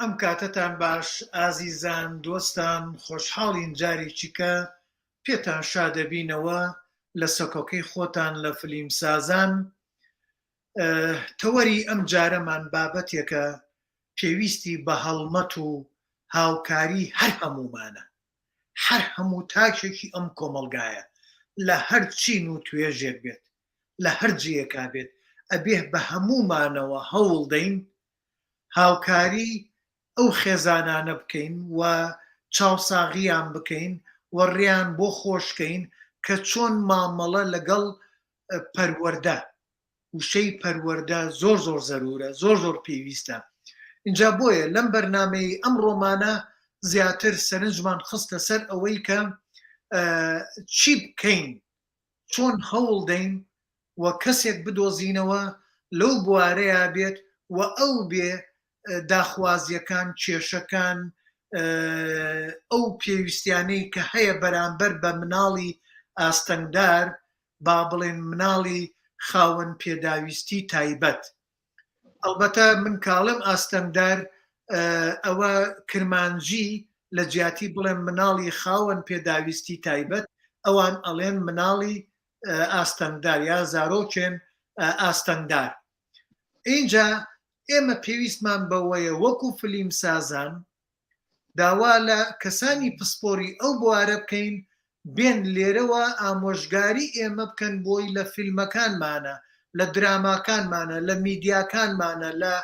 ئەم کاتەتان باش ئازیزان دۆستان خۆشحاڵین جارێکیکە پێتان شادەبینەوە لە سەکۆکەی خۆتان لە فلیمسازان تەوەری ئەم جارەمان بابەتێکە پێویستی بە هەڵمەت و هاوکاری هەر هەموومانە هەر هەموو تاکێکی ئەم کۆمەڵگایە لە هەر چین و توێژێک بێت لە هەر جێیەکا بێت ئەبێ بە هەموومانەوە هەوڵ دەین هاوکاری ئەو خێزانانە بکەین و چاوساغیان بکەین و ڕێیان بۆ خۆشکەین کە چۆن مامەڵە لەگەڵ پەروەردە وشەی پەروەردە زۆر زۆر زەرورە زۆر زۆر پێویستە اینجا بۆیە لەم بەرنمەی ئەم ڕۆمانە زیاتر سەرنجمان خستە سەر ئەوەی کە چی بکەین چۆن هەوڵ دەین و کەسێک بدۆزینەوە لەو بوارەیا بێت و ئەو بێ داخوازیەکان کێشەکان ئەو پێویستیانەی کە هەیە بەرامبەر بە مناڵی ئاستەنگدار با بڵێن مناڵی خاوەن پێداویستی تایبەت ئەڵبەتە من کاڵێم ئاستەنگدار ئەوە کرمانجی لە جیاتی بڵێم مناڵی خاوەن پێداویستی تایبەت ئەوان ئەڵێن مناڵی ئاستەنگدار یا زارۆکێن ئاستەنگدار ئینجا ئێمە پێویستمان بەوەیە وەکو فلیم سازان داوا لە کەسانی پسپۆری ئەو بوارە بکەین بێن لێرەوە ئامۆژگاری ئێمە بکەن بۆی لە فیلمەکانمانە لە دراماکانمانە لە میدیاکانمانە لە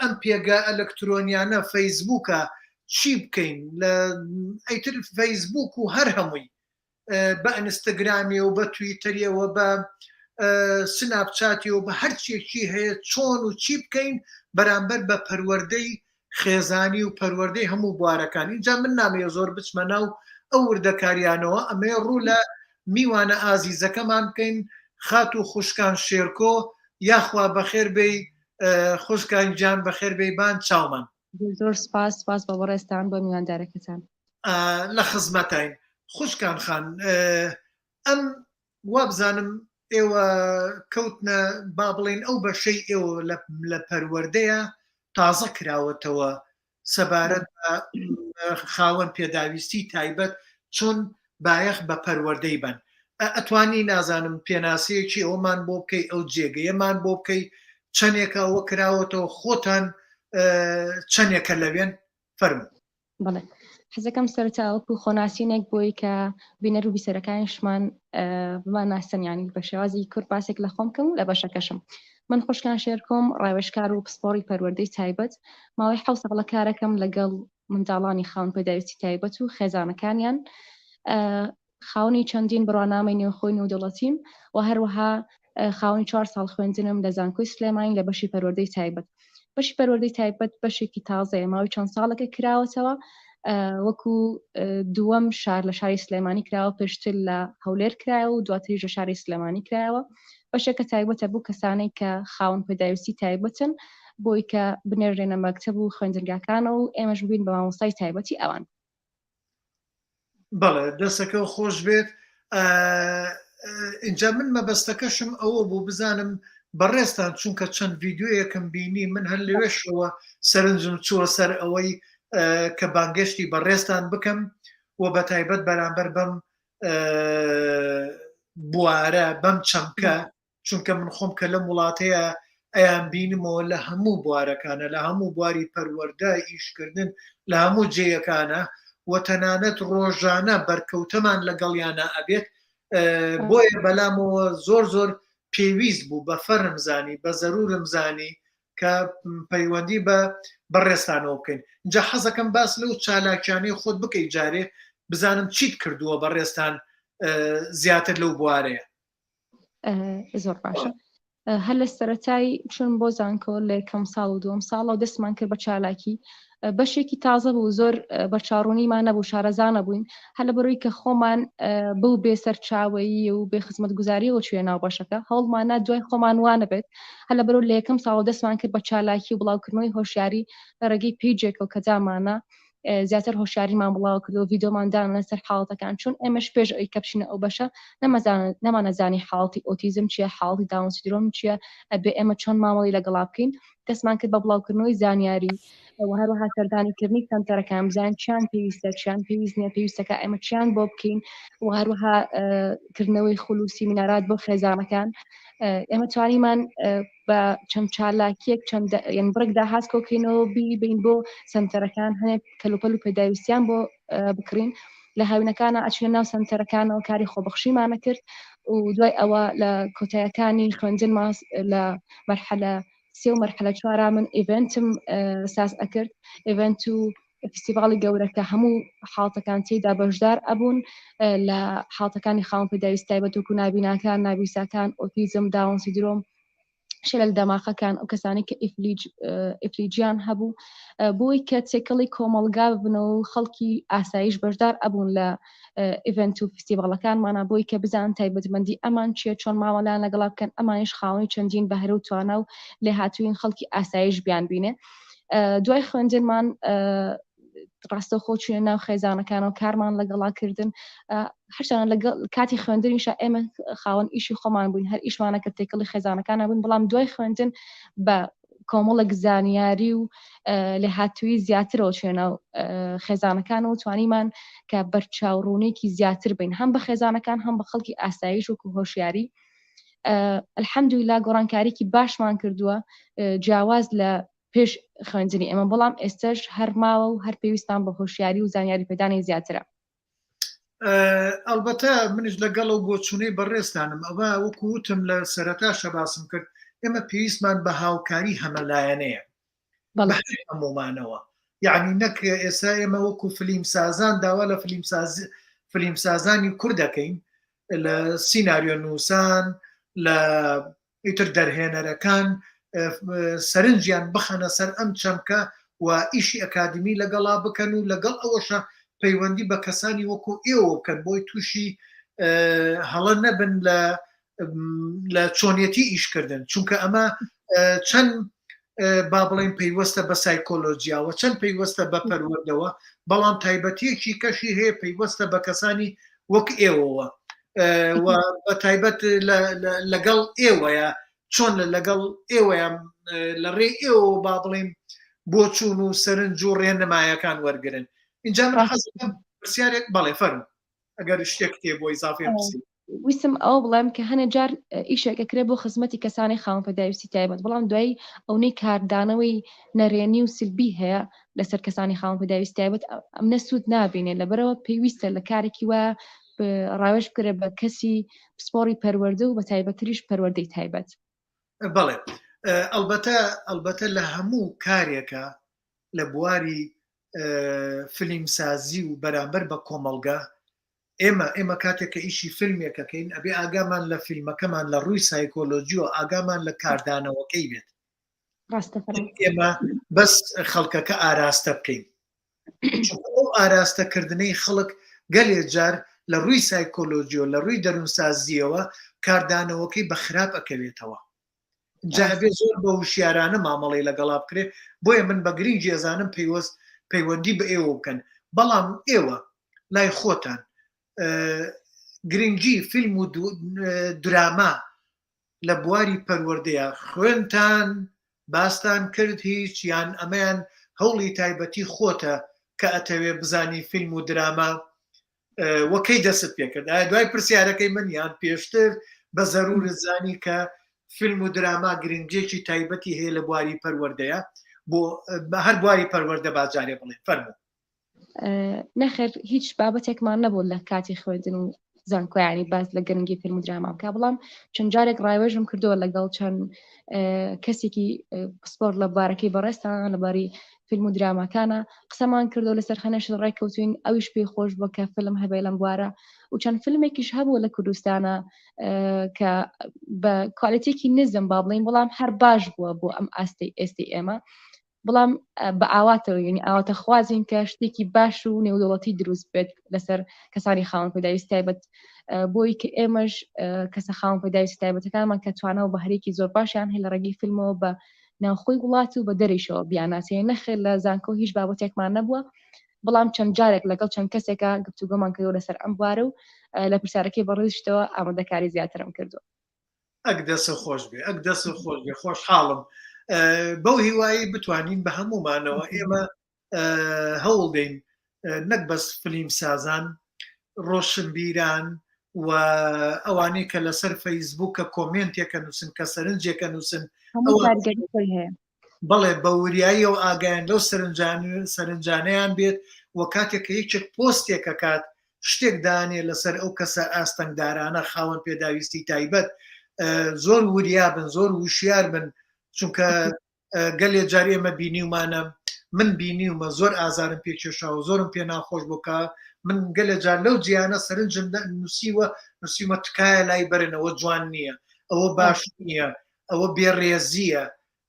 ئەم پێگە ئەلکترۆنیانە فەیسبووکە چی بکەین لە ئەیتر فەیسبوک و هەر هەمووی بە ئەنستگرامیەوە بە تویتەریەوە بە سناپچاتیەوە بە هەرچیەکی هەیە چۆن و چی بکەین بەرامبەر بە پەروەردەی خێزانی و پەروەردەی هەموو بوارەکان اینجا من نامەیە زۆر بچمە ناو ئەو وردەکاریانەوە ئەمەیە ڕوو لە میوانە ئازیزەکەمان بکەین خات و خوشکان شێرکۆ یاخوا بەخێر بێی خوشکان گیان بەخێر بێی بان چاومان. زۆر سپاس سپاس بە بەڕێزتان بۆ میواندارەکەتان. لە خزمەتاین خوشکان خان ئەم وابزانم ئێوە کەوتنە با بڵێن ئەو بەشەی ئێوە لە پەروەردەیە تازە کراوەتەوە سەبارەت بە خاوەن پێداویستی تایبەت چۆن بایەخ بە پەروەردەی بن ئەتوانی نازانم پێناسەیەکی ئەومان بۆ بکەی ئەو جێگەیەمان بۆ بکەی چەندێکە ئەوە کراوەتەوە خۆتان چەندێکە لەوێن فەرموو. بەڵێ حەزەکەم سەرەتا وەکو خۆناسینێک بۆی کە بینەر و بیسەرەکانیشمان بمان ناسن ینی بە شێوازی کورت باسێک لە خۆم کەم و لە بەشەکەشم من خوشکان شێرکۆم ڕاوێژکار و پسپۆڕی پەروەردەی تایبەت ماوەی حەو ساڵە کارەکەم لەگەڵ منداڵانی خاوەن پێداویستی تایبەت و خێزانەکانیان خاوەنی چەندین بڕوانامەی نێوخۆی نێودەوڵەتیم و هەروەها خاوەنی چوار ساڵ خوێندنم لە زانکۆی سلێمانی لە بەشی پەروەردەی تایبەت. بەشی پەروەردەی تایبەت بەشێکی تازەیە ماوەی چەند ساڵێکە کراوەتەوە وەکو دووەم شار لە شاری سلێمانی کراوە پێشتر لە هەولێر کرایەوە و دواتریش لە شاری سلێمانی کرایەوە بەشێکە تایبەتە بۆ کەسانەی کە خاوەن پێداویستی تایبەتن بۆی کە بنێژرێنە مەکتەب و خوێندنگاکانەوە و ئێمەش ببین بە مامۆستای تایبەتی ئەوان. بەڵێ دەسەکە خۆش بێت اینجا من مەبەستەکەشم ئەوە بوو بزانم بەڕێزتان چونکە چەند ڤیددیویەکم بینی من هەر لەوێشەوە سەرنجم چووە سەر ئەوەی کە بانگێشتی بەڕێزتان بکەم و بە تایبەت بەرامبەر بەم بوارە بەم چەمکە چونکە من خۆم کە لەم وڵاتەیە ئەیان بینمەوە لە هەموو بوارەکانە لە هەموو بواری پەروەردە ئیشکردن لە هەموو جێیەکانە و تەنانەت ڕۆژانە بەرکەوتەمان لەگەڵیانە ئەبێت بۆیە بەلامەوە زۆر زۆر پێویست بوو بە فەرم زانی بە زەرورم زانی کە پەیوەندی بە بەڕێزتانەوە بکەین جا حەزەکەم باس لەو چالاکیانەی خۆت بکەی جارێ بزانم چیت کردووە بەڕێزتان زیاتر لەو بوارەیە. زۆر باشە هەر لە سەرەتای چون بۆ زانکۆ لە یەکەم ساڵ و دووەم ساڵەوە دەستمان کرد بە چالاکی بەشێکی تازە بوو زۆر بەرچاوڕوونیمان نەبوو شارەزانە بووین هەر لە بەرەوەی کە خۆمان بەو بێ سەرچاوەیی و بێ خزمەتگوزاریەوە چوێ ناو بەشەکە هەوڵمانە دوای خۆمان وانە بێت هەر لە بەرەو لە یەکەم ساڵ دەستمان کرد بە چالاکی و بڵاوکردنەوەی هۆشیاری لە ڕێگەی پیجێکەوە کە دامانە. زیاتر هۆشیاریمان بڵاو کردو ڤیدۆمان دان لەسەر حاڵەتەکان چون ئێمەش پێش ئەوی کە بچینە ئەو بەشە نەمانەزانی حاڵەتی ئۆتیزم چییە حاڵەتی داون سیندرۆم چییە ئەبێ ئێمە چۆن مامەڵی لەگەڵا بکەین دەستمان کرد بە بڵاوکردنەوەی زانیاری و هەروەها سەردانیکردنی سەنتەرەکان بزانین چیان پێویستە چیان پێویست نییە پێویستەکە ئێمە چیان بۆ بکەین و هەروەها کردنەوەی خول و سیمینارات بۆ خێزانەکان ئێمە توانیمان بە چەند چالاکیەک چەند یان بڕێک داهات کۆکەینەوە بیبین بۆ سەنتەرەکان هەنێک کەلوپەل و پێداویستیان بۆ بکڕین لە هاوینەکانە ئەچینە ناو سەنتەرەکانەوە کاری خۆبەخشیمانە کرد و دوای ئەوە لە کۆتایەکانی خوێندنما لە مەرحەلە سێ و مەرحەلە چوارا من event م ساز ئەکرد event و فستیڤاڵی گەورە کە هەموو حاڵتەکان تێیدا بەشدار ئەبوون لە حاڵتەکانی خاوەن پێداویست تایبەت وەکو نابیناکان نابیساکان ئۆتیزم داون سیندرۆم شلل دەماخەکان ئەو کەسانی کە ئیفلیج ئیفلیجیان هەبوو بۆی کە تێکەڵی کۆمەڵگا ببنەوە و خەڵکی ئاسایش بەشدار ئەبوون لە event و فستیڤاڵەکانمانە بۆی کە بزان تایبەتمەندی ئەمان چیە چۆن مامەڵەیان لەگەڵا بکەن ئەمانیش خاوەنی چەندین بەهرە و توانا و لێهاتووین خەڵکی ئاسایش بیان بینێ دوای خوێندنمان ڕاستەوخۆ چوینە ناو خێزانەکانەوە کارمان لەگەڵا کردن هەرچەند لەگەڵ کاتی خوێندنیشە ئێمە خاوەن ئیشی خۆمان بووین هەر ئیشمانە کە تێکەڵی خێزانەکانە بوون بەڵام دوای خوێندن بە کۆمەڵێک زانیاری و لێهاتووی زیاترەوە چوینە ناو خێزانەکان و توانیمان کە بەرچاوڕوونێکی زیاتر بین هەم بە خێزانەکان هەم بە خەڵکی ئاسایش وەکو هۆشیاری الحەمدللا گۆڕانکاریکی باشمان کردووە جیاواز لە پێش خوێندنی ئێمە بەڵام ئێستش هەر ماوە و هەر پێویستان بە هۆشیاری و زانیاری پێدانی زیاترە. ئەڵبەتە منیش لەگەڵ ئەو بۆچوونەی بەڕێزتانم، ئەوە وەکو وتم لە سەرەتاشە باسم کرد، ئێمە پێویستمان بە هاوکاری هەمەلایەنەیە بە هەر هەموومانەوە، یەعنی نەک ئێستا ئێمە وەکو فلیمسازان داوا لە فلیمسازانی کورد دەکەین، لە سیناریۆ نووسان، لە ئیتر دەرهێنەرەکان سەرنجیان بخەنە سەر ئەم چەمکە و ئیشی ئەکادیمی لەگەڵا بکەن و لەگەڵ ئەوەشە پەیوەندی بە کەسانی وەکو ئێوە بکەن بۆی تووشی هەڵە نەبن لە لە چۆنیەتی ئیشکردن چونکە ئەمە چەند با بڵێین پەیوەستە بە سایکۆلۆجیاوە چەند پەیوەستە بە پەروەردەوە بەڵام تایبەتیەکی کەشی هەیە پەیوەستە بە کەسانی وەک ئێوەوە و بە تایبەت لەگەڵ ئێوەیە چۆن لەگەڵ ئێوەیە لە ڕێ ئێوە با بڵێن بۆچوون و سەرنج و ڕێنمایەکان وەرگن اینجا من حەز پرسیارێک بەڵێ فەرموو ئەگەر شتێک تێ بۆ ئیزافێ ویستم ئەوە بڵێم کە هەنێ جار ئیشێک ئەکرێ بۆ خزمەتی کەسانی خاوەن پێداویستی تایبەت بەڵام دوایی ئەونەی کاردانەوەی نەرێنی و سلبی هەیە لەسەر کەسانی خاوەن پێداویستی تایبەت ئەمنە سوود نابینێ لەبەرەوە پێویستە لە کارێکی وە ڕاوێژ بکرێ بە کەسی پسپۆڕی پەروەردە و بە تایبەتریش پەروەردەی تایبەت. بەڵێ ئەڵبەتە ئەڵبەتە لە هەموو کارێکە لە بواری فلیمسازی و بەرامبەر بە کۆمەڵگە ئێمە ئێمە کاتێک کە ئیشی فیلمێک ئەکەین ئەبێ ئاگامان لە فیلمەکەمان لە ڕووی سایکۆلۆجیەوە ئاگامان لە کاردانەوەکەی بێت ڕاستە ئێمە بەس خەڵکەکە ئاراستە بکەین ئەو ئاراستەکردنەی خەڵک گەلێ جار لە ڕووی سایکۆلۆجیەوە لە ڕووی دەروونسازیەوە کاردانەوەکەی بە خراپ ئەکەوێتەوە جا ئەبێ زۆر بە وشیارانە مامەڵەی لەگەڵا بکرێ بۆیە من بە گرنگی ئەزانم پەیوەست پەیوەندی بە ئێوە بکەن بەڵام ئێوە لای خۆتان گرنگی فیلم و دراما لە بواری پەروەردەیە خوێنتان باستان کرد هیچ یان ئەمەیان هەوڵی تایبەتی خۆتە کە ئەتەوێ بزانی فیلم و دراما وە کەی دەست پێکرد ئایا دوای پرسیارەکەی من یان پێشتر بە زەرورت زانی کە فیلم و دراما گرنگیەکی تایبەتی هەیە لە بواری پەروەردەیە بۆ هەر بواری پەروەردە با جارێ بڵێ فەرموو. نەخێر هیچ بابەتێکمان نەبوو لە کاتی خوێندن و زانکۆیانی باس لە گرنگی فیلم و دراما بکە بەڵام چەند جارێک ڕاوێژم کردووە لەگەڵ چەند کەسێکی پسپۆر لە بارەکەی بەڕێستان لە باری فیلم و دراماکانە قسەمان کردو لەسەر خەنەش ڕێککەوتوین ئەویش پێی خۆش بووە کە فیلم هەبێ لەم بوارە و چەند فیلمێکیش هەبوو لە کوردستانە کە بە کوالێتێکی نزم با بڵین بەڵام هەر باش بووە بۆ ئەم ئاستی ئێستی ئێمە بەڵام بە ئاواتەوە یعنی ئاواتە خوازین کە شتێکی باش و نێودەوڵەتی دروست بێت لەسەر کەسانی خاوەن پێداویستی تایبەت بۆی کە ئێمەش کەسە خاوەن پێداویستی تایبەتەکانمان کە توانا و بەهرێکی زۆر باشیان هەیە لە ڕێگەی فیلمەوە بە ناوخۆی وڵات و بە دەریشەوە بیاناسێ نەخێر لە زانکۆ هیچ بابەتێکمان نەبووە. بەڵام چەند جارێک لەگەڵ چەند کەسێکە گفتوگۆمان کردووە لەسەر ئەم بوارە و لە پرسیارەکەی بەڕێزیشتەوە ئامادەکاری زیاترم کردووە. ئەک دەست خۆش بێ ئەک دەست خۆش بێ خۆشحاڵم بەو هیوایی بتوانین بە هەموومانەوە ئێمە هەوڵ دەین نەک بەس فلیم سازان ڕۆشنبیران و ئەوانەی کە لەسەر فەیسبوک کە کۆمێنتێکە نووسن کە سەرنجێکە نووسن بەڵێ بە وریاییەوە ئاگایان لەو سەرنجانەیان بێت و کاتێک کە یەکێک پۆستێک ئەکات شتێک دانێ لەسەر ئەو کەسە ئاستەنگدارانە خاوەن پێداویستی تایبەت زۆر وریا بن زۆر وشیار بن چونکە گەلێ جار ئێمە بینیومانە من بینیومە زۆر ئازارم پێ کێشاوە زۆرم پێ ناخۆش بۆ کە من گەلێ جار لەو جیانە سەرنجم نووسیوە نووسیومە تکایە لای بەرنەوە جوان نییە ئەوە باش نییە ئەوە بێڕێزییە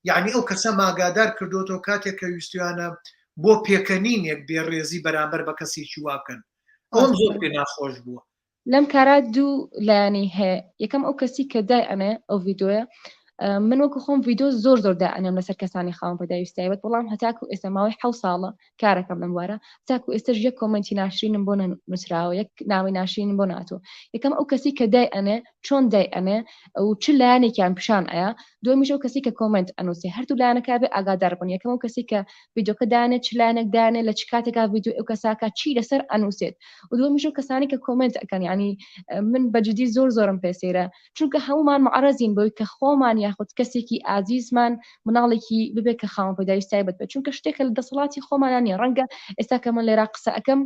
یعنی ئەو کەسە ماگادار کردوتەوە کاتێک کە ویستویانە بۆ پێکەنینێک بێڕێزی بەرامبەر بە کەسێکی واکەن ئەوم زۆر پێ ناخۆش بووە. لەم کارە دوو لایەنی هەیە یەکەم ئەو کەسی کە دای ئەنێ ئەو ڤیدۆیە من وەکو خۆم ڤیدۆ زۆر زۆر دائەنێم لەسەر کەسانی خاوەن پێداویستی تایبەت بەڵام هەتاکو ئێستا ماوەی حەو ساڵە کارەکەم لەم بوارە تاکو ئێستش یەک کۆمنتی ناشرینم بۆ نووسراوە یەک ناوی ناشرینم بۆ ناتوە یەکەم ئەو کەسی کە دای ئەنێ چۆن دای ئەنێ و چ لایەنێکیان پیشان ئەیا دومیش ئەو کەسی کە کۆمنت ئەنووسێ هەردوو لایەنەکە بێ ئاگادار بن یەکەم ئەو کەسی کە ڤیدۆکە دانێ چ لایەنێک دانێ لە چ کاتێکا ڤیدیۆ ئەو کەساکە چی لەسەر ئەنووسێت و دومیش ئەو کەسانی کە کۆمنت ئەکەن یعنی من بەجدی زۆر زۆرم پێ سەیرە چونکە هەمومان معرەزین بەوەی کە خۆمان یاخود کەسێکی ئازیزمان مناڵێکی ببێت کە خاوەن پێداویستی تایبەت بێت چونکە شتێکە لە دەسەڵاتی خۆمانان نیە ڕەنگە ئێستا کە من لێرا قسە ئەەکەم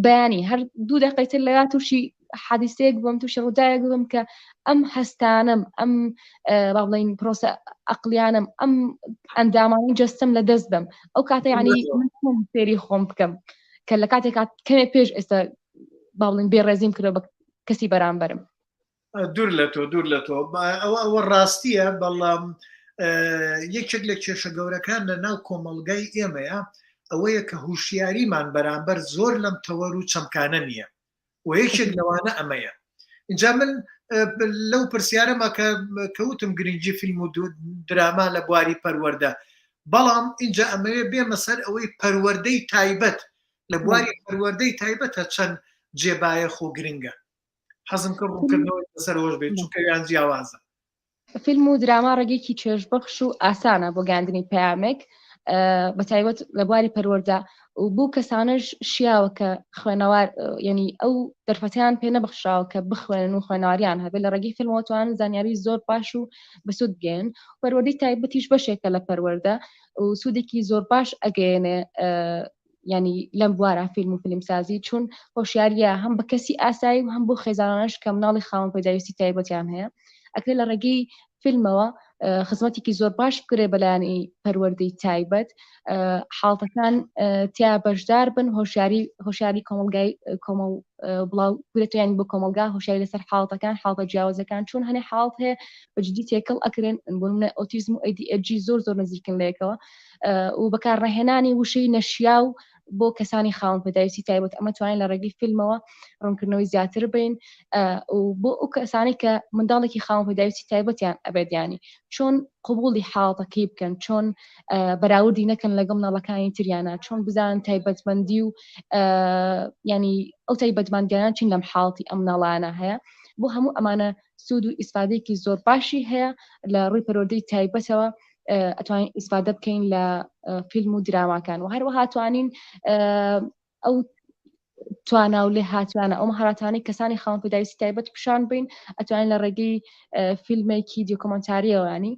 بەیانی هەر دوو دقەی تر لەیا تووشی حادیسەیەک بم تووشی ڕووداوێک بم کە ئەم هەستانم ئەم با بڵین پرۆسە ئەقلیانم ئەم ئەندامانی جەستم لە دەست بم ئەو کاتە ینی من فێری خۆم بکەم کە لە کاتێک کەمێ پێش ئێستا با بڵین بێڕێزیم کردو بە کەسی بەرامبەرم دوور لە تۆ دوور لە تۆ ئەوە ئەوە ڕاستیە بەڵام یەکێک لە کێشە گەورەکان لە ناو کۆمەڵگای ئێمەیە ئەوەیە کە هوشیاریمان بەرامبەر زۆر لەم تەوەر و چەمکانە نییە و یەکێک لەوانە ئەمەیە اینجا من لەو پرسیارەما کە کەوتم گرنگی فیلم و دراما لە بواری پەروەردە بەڵام اینجا ئەمەوێ بێمە سەر ئەوەی پەروەردەی تایبەت لە بواری پەروەردەی تایبەتە چەند جێبایەخ و گرنگە حەزم کرد ڕوونکردنەوەی لەسەر ئەوەش بێت چونکە یان جیاوازە. فیلم و دراما ڕێگەیەکی چێژبەخش و ئاسانە بۆ گەیاندنی پەیامێک بە تایبەت لە بواری پەروەردە و بۆ کەسانش شیاوە کە خوێنەوار ینی ئەو دەرفەتیان پێ نەبەخشراوە کە بخوێنن و خوێنەواریان هەبێت لە ڕێگەی فیلمەوە توان زانیاری زۆر باش و بەسوود بگەن پەروەردەی تایبەتیش بەشێکە لە پەروەردە و سوودێکی زۆر باش ئەگەیەنێ ینی لەم بوارە فیلم و فیلمسازی چون هۆشیاریە هەم بە کەسی ئاسایی و هەم بۆ خێزانانش کە مناڵی خاوەن پێداویستی تایبەتیان هەیە ئەکرێت لە ڕێگەی فیلمەوە خزمەتێکی زۆر باش بکرێ بەلایەنی پەروەردەی تایبەت حاڵتەکان تیا بەشدار بن هۆشیاری هۆشیاری کۆمەلگای کۆمەڵ بڵاو بێتیان بۆ کۆمەلگا هۆشیاری لەسەر حاڵتەکان حاڵتە جیاوازەکان چون هەنێ حاڵت هەیە بەجدی تێکەڵ ئەکرێن بۆ نمونە ئۆتیزم و ADHD زۆر زۆر نزیکن لەیەکەوە و بەکارنەهێنانی وشەی نەشیاو بۆ کەسانی خاوەن پێداویستی تایبەت ئەمە توانین لە ڕێگەی فیلمەوە ڕوونکردنەوەی زیاتر بین و بۆ ئەو کەسانی کە منداڵێکی خاوەن پێداویستی تایبەتیان ئەبێت ینی چۆن قوبولی حاڵەتەکەی بکەن چۆن بەراوردی نەکەن لەگەڵ مناڵەکانی تریانە چۆن بزان تایبەتمەندی و ینی ئەو تایبەتمەندیانە چین لەم حاڵەتی ئەم مناڵانە هەیە بۆ هەموو ئەمانە سوود و ئیسفادەیەکی زۆر باشی هەیە لە ڕووی پەروەردەی تایبەتەوە ئەتوانین ئیسفادە بکەین لە فیلم و دراماکان و هەروەها توانین ئەو توانا و لێ هاتوانە ئەو مەهاراتانەی کەسانی خاوەن پێداویستی تایبەت پیشان بین ئەتوانین لە ڕێگەی فیلمێکی دیۆکۆمنتاریەوەیانی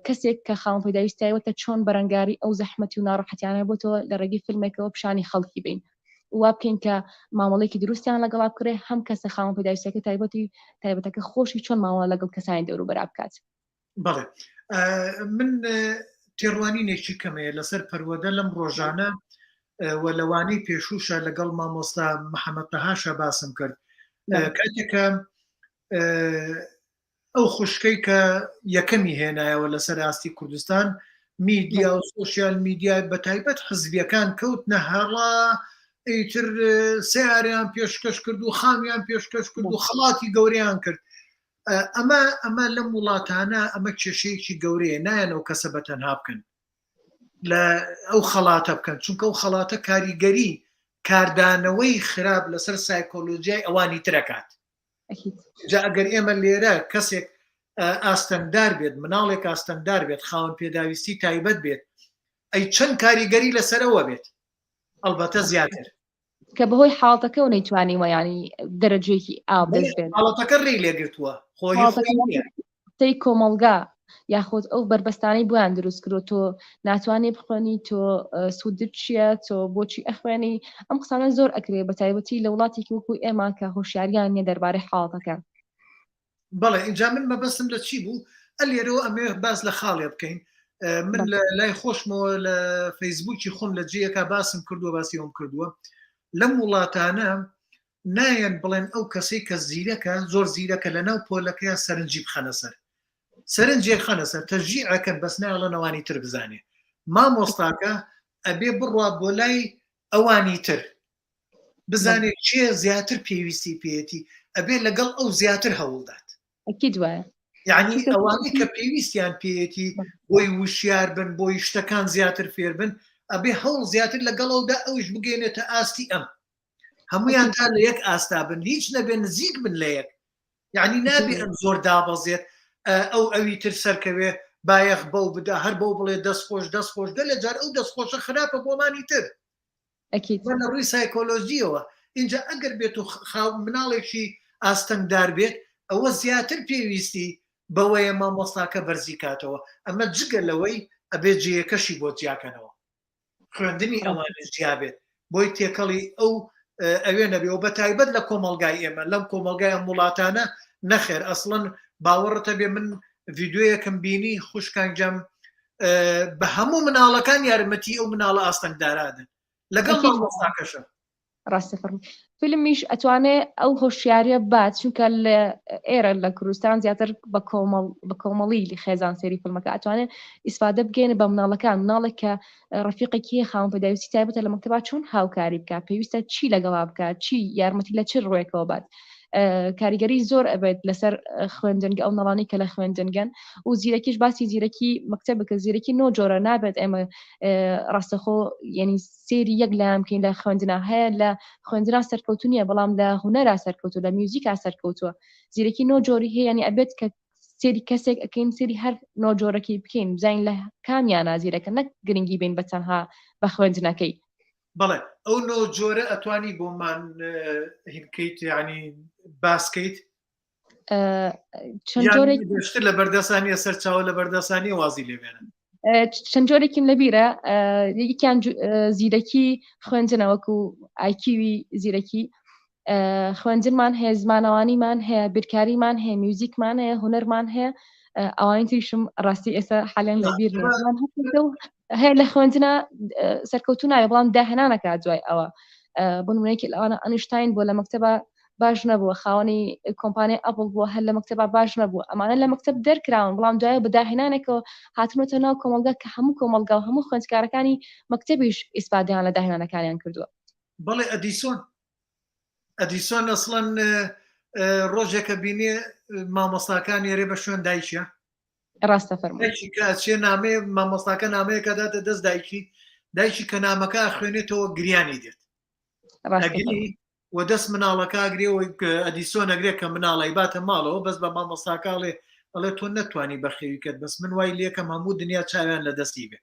کەسێک کە خاوەن پێداویستی تایبەتە چۆن بەرەنگاری ئەو زەحمەتی و ناڕەحەتیانە بۆتەوە لە ڕێگەی فیلمێکەوە پیشانی خەڵکی بین وا بکەین کە مامەڵێکی دروستیان لەگەڵا بکرێ هەم کەسە خاوەن پێداویستەکە تایبەتی تایبەتەکە خۆشی چۆن مامەڵە لەگەڵ کەسانی دەوروبەرا بکات. بەڵێ من تێڕوانینێکی کەمەیە لەسەر پەروەدە لەم ڕۆژانە و لەوانەی پێشووشە لەگەڵ مامۆستا محەممەد تەهاشا باسم کرد کاتێکە ئەو خوشکەی کە یەکەمی هێنایەوە لەسەر ئاستی کوردستان میدیا و سۆشیال میدیا بە تایبەت حزبیەکان کەوتنە هەڕا ئیتر سیاریان پێشکەش کرد و خامیان پێشکەش کرد و خەڵاتی گەورەیان کرد ئەمە ئەمە لەم وڵاتانە ئەمە کێشەیەکی گەورەیە نایەن ئەو کەسە بە تەنها بکەن لە ئەو خەڵاتە بکەن چونکە ئەو خەڵاتە کاریگەری کاردانەوەی خراپ لەسەر سایکۆلۆژیای ئەوانی ترەکات جا ئەگەر ئێمە لێرە کەسێک ئاستەنگدار بێت مناڵێک ئاستەنگدار بێت خاوەن پێداویستی تایبەت بێت ئەی چەند کاریگەری لەسەرەوە بێت ئەلبەتە زیاتر کە بەهۆی حاڵەتەکەەوە نەیتوانیوە ینی دەرەجێکی ئاو دەست بێن حاڵەتەکە ڕێی لێگرتووە خۆی قسەی کۆمەڵگا یاخود ئەو بەربەستانەی بۆیان دروست کرد تۆ ناتوانانی بخوێنی تۆ سوودت چییە تۆ بۆچی ئەخوێنی ئەم قسانە زۆر ئەکرێ بە تایبەتی لە وڵاتێکی وەکو ئێمە کە هۆشیاریان نیە دەربارەی حاڵەتەکە. بەڵێ ئینجا من مەبەستم لە چی بوو ئەلێرەوە ئەمێ باس لە خاڵێ بکەین من لە لای خۆشمەوە لە فەیسبوکی خۆم لە جێیەکە باسم کردووە باسی ئەوم کردووە لەم وڵاتانە نایەن بڵێن ئەو کەسەی کە زیرەکە زۆر زیرەکە لە ناو پۆلەکەیان سەرنجی بخەنە سەر سەرنجێک خەنە سەر تەشجیعەکەن بەس نایەڵێن ئەوانی تر بزانێ مامۆستاکە ئەبێ بڕوا بۆ لای ئەوانی تر بزانێت کێ زیاتر پێویستی پێیەتی ئەبێ لەگەڵ ئەو زیاتر هەوڵدات ئەکید وایە یعنی ئەوانەی کە پێویستیان پێیەتی بۆی وشیار بن بۆی شتەکان زیاتر فێر بن ئەبێ هەوڵ زیاتر لەگەڵ ئەودا ئەوش بگەێنێتە ئاستی ئەم هەمویان تا لە یەک ئاستا بن هیچ نەبێ نزیک بن لە یەک یعنی نابێ ئەم زۆر دابەزێت ئەو ئەوی تر سەرکەوێ بایەخ بەو بدا هەر بەو بڵێ دەست خۆش دەست خۆش گەلێ جار ئەو دەست خۆشە خراپە بۆمانی تر لە ڕووی سایکۆلۆژیەوە اینجا ئەگەر بێت و مناڵێکی ئاستەنگدار بێت ئەوە زیاتر پێویستی بەوەیە مامۆستاکە بەرزی کاتەوە ئەمە جگە لەوەی ئەبێ جێیەکەشی بۆ جیاکەنەوە خوێندنی ئەوانە جیا بێت بۆی تێکەڵی ئەو ئەوێ نەبێ و بە تایبەت لە کۆمەلگای ئێمە لەم کۆمەلگای ئەم وڵاتانە نەخێر ئەسڵەن باوەڕتە بێ من ڤیددیویەکەم بینی خوشکان گیان بە هەموو مناڵەکان یارمەتی ئەو مناڵە ئاستەنگدارادن لەگەڵ مامۆستاکەشە ڕاستە فەرموو فیلمیش ئەتوانێ ئەو هۆشیاریە بات چونکە لە ئێرە لە کوردستان زیاتر بە کۆمەڵ بە کۆمەڵی لە خێزان سێری فیلمەکە ئەتوانێت ئیسفادە بگەێنە بە مناڵەکان مناڵێک کە ڕەفیقێکی خاوەن پێداویستی تایبەتە لە مەکتەبا چۆن هاوکاری بکە پێویستە چی لەگەڵا بکە چی یارمەتی لە چ ڕوێکەوە بات کاریگەری زۆر ئەبێت لەسەر خوێندنگە ئەو نەڵانی کە لە خوێندنگەن و زیرەکیش باسی زیرەکی مەکتەب بکە زیرەکی نۆ جۆرە نابێت ئێمە ڕاستەخۆ یعنی سێری یەک لایان بکەین لە خوێندنا هەیە لە خوێندنا سەرکەوتو نییە بەڵام لە هونەرا سەرکەوتو لە میوزیکا سەرکەوتووە زیرەکی نۆ جۆری هەیە ینی ئەبێت کە سێری کەسێک ئەەکەین سێری هەر نۆ جۆرەکەی بکەین بزانین لە کامیانە زیرەکە نەک گرنگی بین بە تەنها بە خوێندنەکەی بەڵێ ئەو نۆ جۆرە ئەتوانی بۆمان هینکەیت ینی باسکەیت چەند جۆرێک شتر لە بەردەسانیە سەرچاوە لە بەردەسانی وازی لێبێنن چەند جۆرێکیم لەبیرە یەکیان زیرەکی خوێندنە وەکو ئایکیوی زیرەکی خوێندنمان هەیە زمانەوانیمان هەیە بیرکاریمان هەیە میوزیکمان هەیە هونەرمان هەیە ئەوانی تریشم ڕاستی ئێستا حالێن لە بیر هەیە لە خوێندنە سەرکەوتو ناوێ بەڵام داهێنانەکە دوای ئەوە بۆ نمونەیەکی لەوانە ئەنیشتاین بۆ لە مەکتەبە باش نەبووە خاوەنی کۆمپانیای ئەپڵ بووە هەر لە مەکتەبا باش نەبوو ئەمانە لە مەکتەب دەرکراون بەڵام دوای بە داهێنانێکەوە هاتنەوە ناو کۆمەڵگا کە هەموو کۆمەڵگا و هەموو خوێندکارەکانی مەکتەبیش ئیسفادەیان لە داهێنانەکانیان کردووە. بەڵێ ئەدیسۆن ئەدیسۆن ئەسڵەن ڕۆژێکە بینێ مامۆستاکان یێرێ بە شوێن دایکیە ڕاستە فەرموو دایکی کە ئەچێ نامەیە مامۆستاکە نامەیەکە داتە دەست دایکی دایکی کە نامەکە خوێنێتەوە گریانی دێت ئەگری و دەست مناڵەکە ئەگرێ و ئەدیسۆن ئەگرێ کە مناڵی باتە ماڵەوە بەس بە مامۆستاکە ئەڵێ ئەڵێ تۆ نەتوانی بەخێوی کەت بەس من وای لێکەم هەموو دنیا چاویان لە دەستی بێ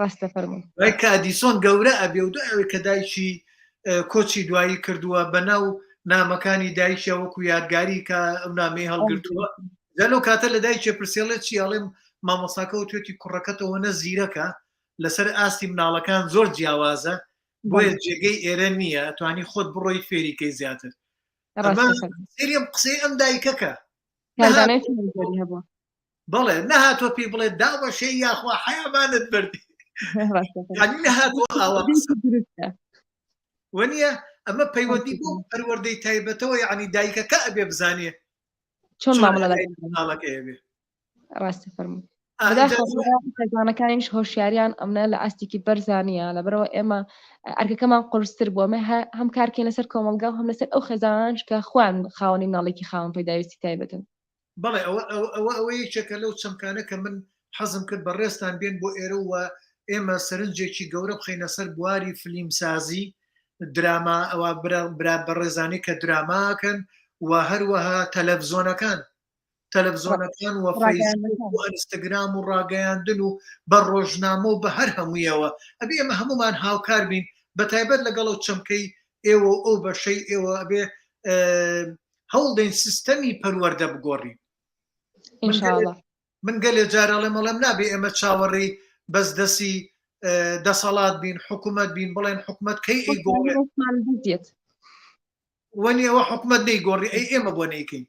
ڕاستە فەرموو دوای کە ئەدیسۆن گەورە ئەبێ و دوای ئەوەی کە دایکی کۆچی دوایی کردووە بە ناو نامەکانی دایکیە وەکو یادگاری کە ئەو نامەی هەڵگرتووە جا لەو کاتە لە دایکێ پرسیڵێ چی ئەڵێم مامۆستاکە وتوێتی کوڕەکەتەوە نە زیرەکە لەسەر ئاستی مناڵەکان زۆر جیاوازە بۆیە جێگەی ئێرە نییە ئەتوانی خۆت بڕۆی فێریکەی زیاتر سێری ئەم قسەی ئەم دایکەکە بەڵێ نەهاتوە پێی بڵێ داوەشێ یاخوا حەیامانت بردی نەهاتوە ئاوا وەنیە ئەمە پەیوەندی بۆ پەروەردەی تایبەتەوە یعنی دایکەکە ئەبێ بزانێ چۆن مامەڵە لەگەڵ بێ ڕاستە فەرموو خێزانەکانیش هۆشیاریان ئەمنە لە ئاستێکی بەرزانە لەبەرەوە ئێمە ئەرکەکەمان قورستر بووە ئەمە هەم کارکەین لەسەر کۆمەڵگا و هەم لەسەر ئەو خێزانانش کە خۆیان خاوەنی مناڵێکی خاوەن پێداویستی تایبەتن. بەڵێ ئەوە ئەوە ئەوە یەکێکە لەو چەمکانە کە من حەزم کرد بەڕێزتان بێن بۆ ئێرە و ئێمە سەرنجێکی گەورە بخەینە سەر بواری فلیمسازی. دراما ئەوە برا بەڕێزانی کە دراماکەن و هەروەها تەلەڤزۆنەکان تەلەڤزۆنەکان و فەیسبوک و ئەنستگرام و ڕاگەیاندن و بە ڕۆژنامە و بە هەر هەموویەوە ئەبێ ئێمە هەمومان هاوکار بین بە تایبەت لەگەڵ ئەو چەمکەی ئێوە و ئەو بەشەی ئێوە ئەبێ هەوڵ دەین سیستەمی پەروەردە بگۆڕین من گەلێ جار ئەڵێم ئەڵێم نابێ ئێمە چاوەڕێی بەس دەسی دەسەڵات بین حکوومەت بین بڵێن حکوومەت کەی ئەیگۆڕێت وەنی ئەوە حکومەت نەیگۆڕی ئەی ئێمە بۆ نەیکەین؟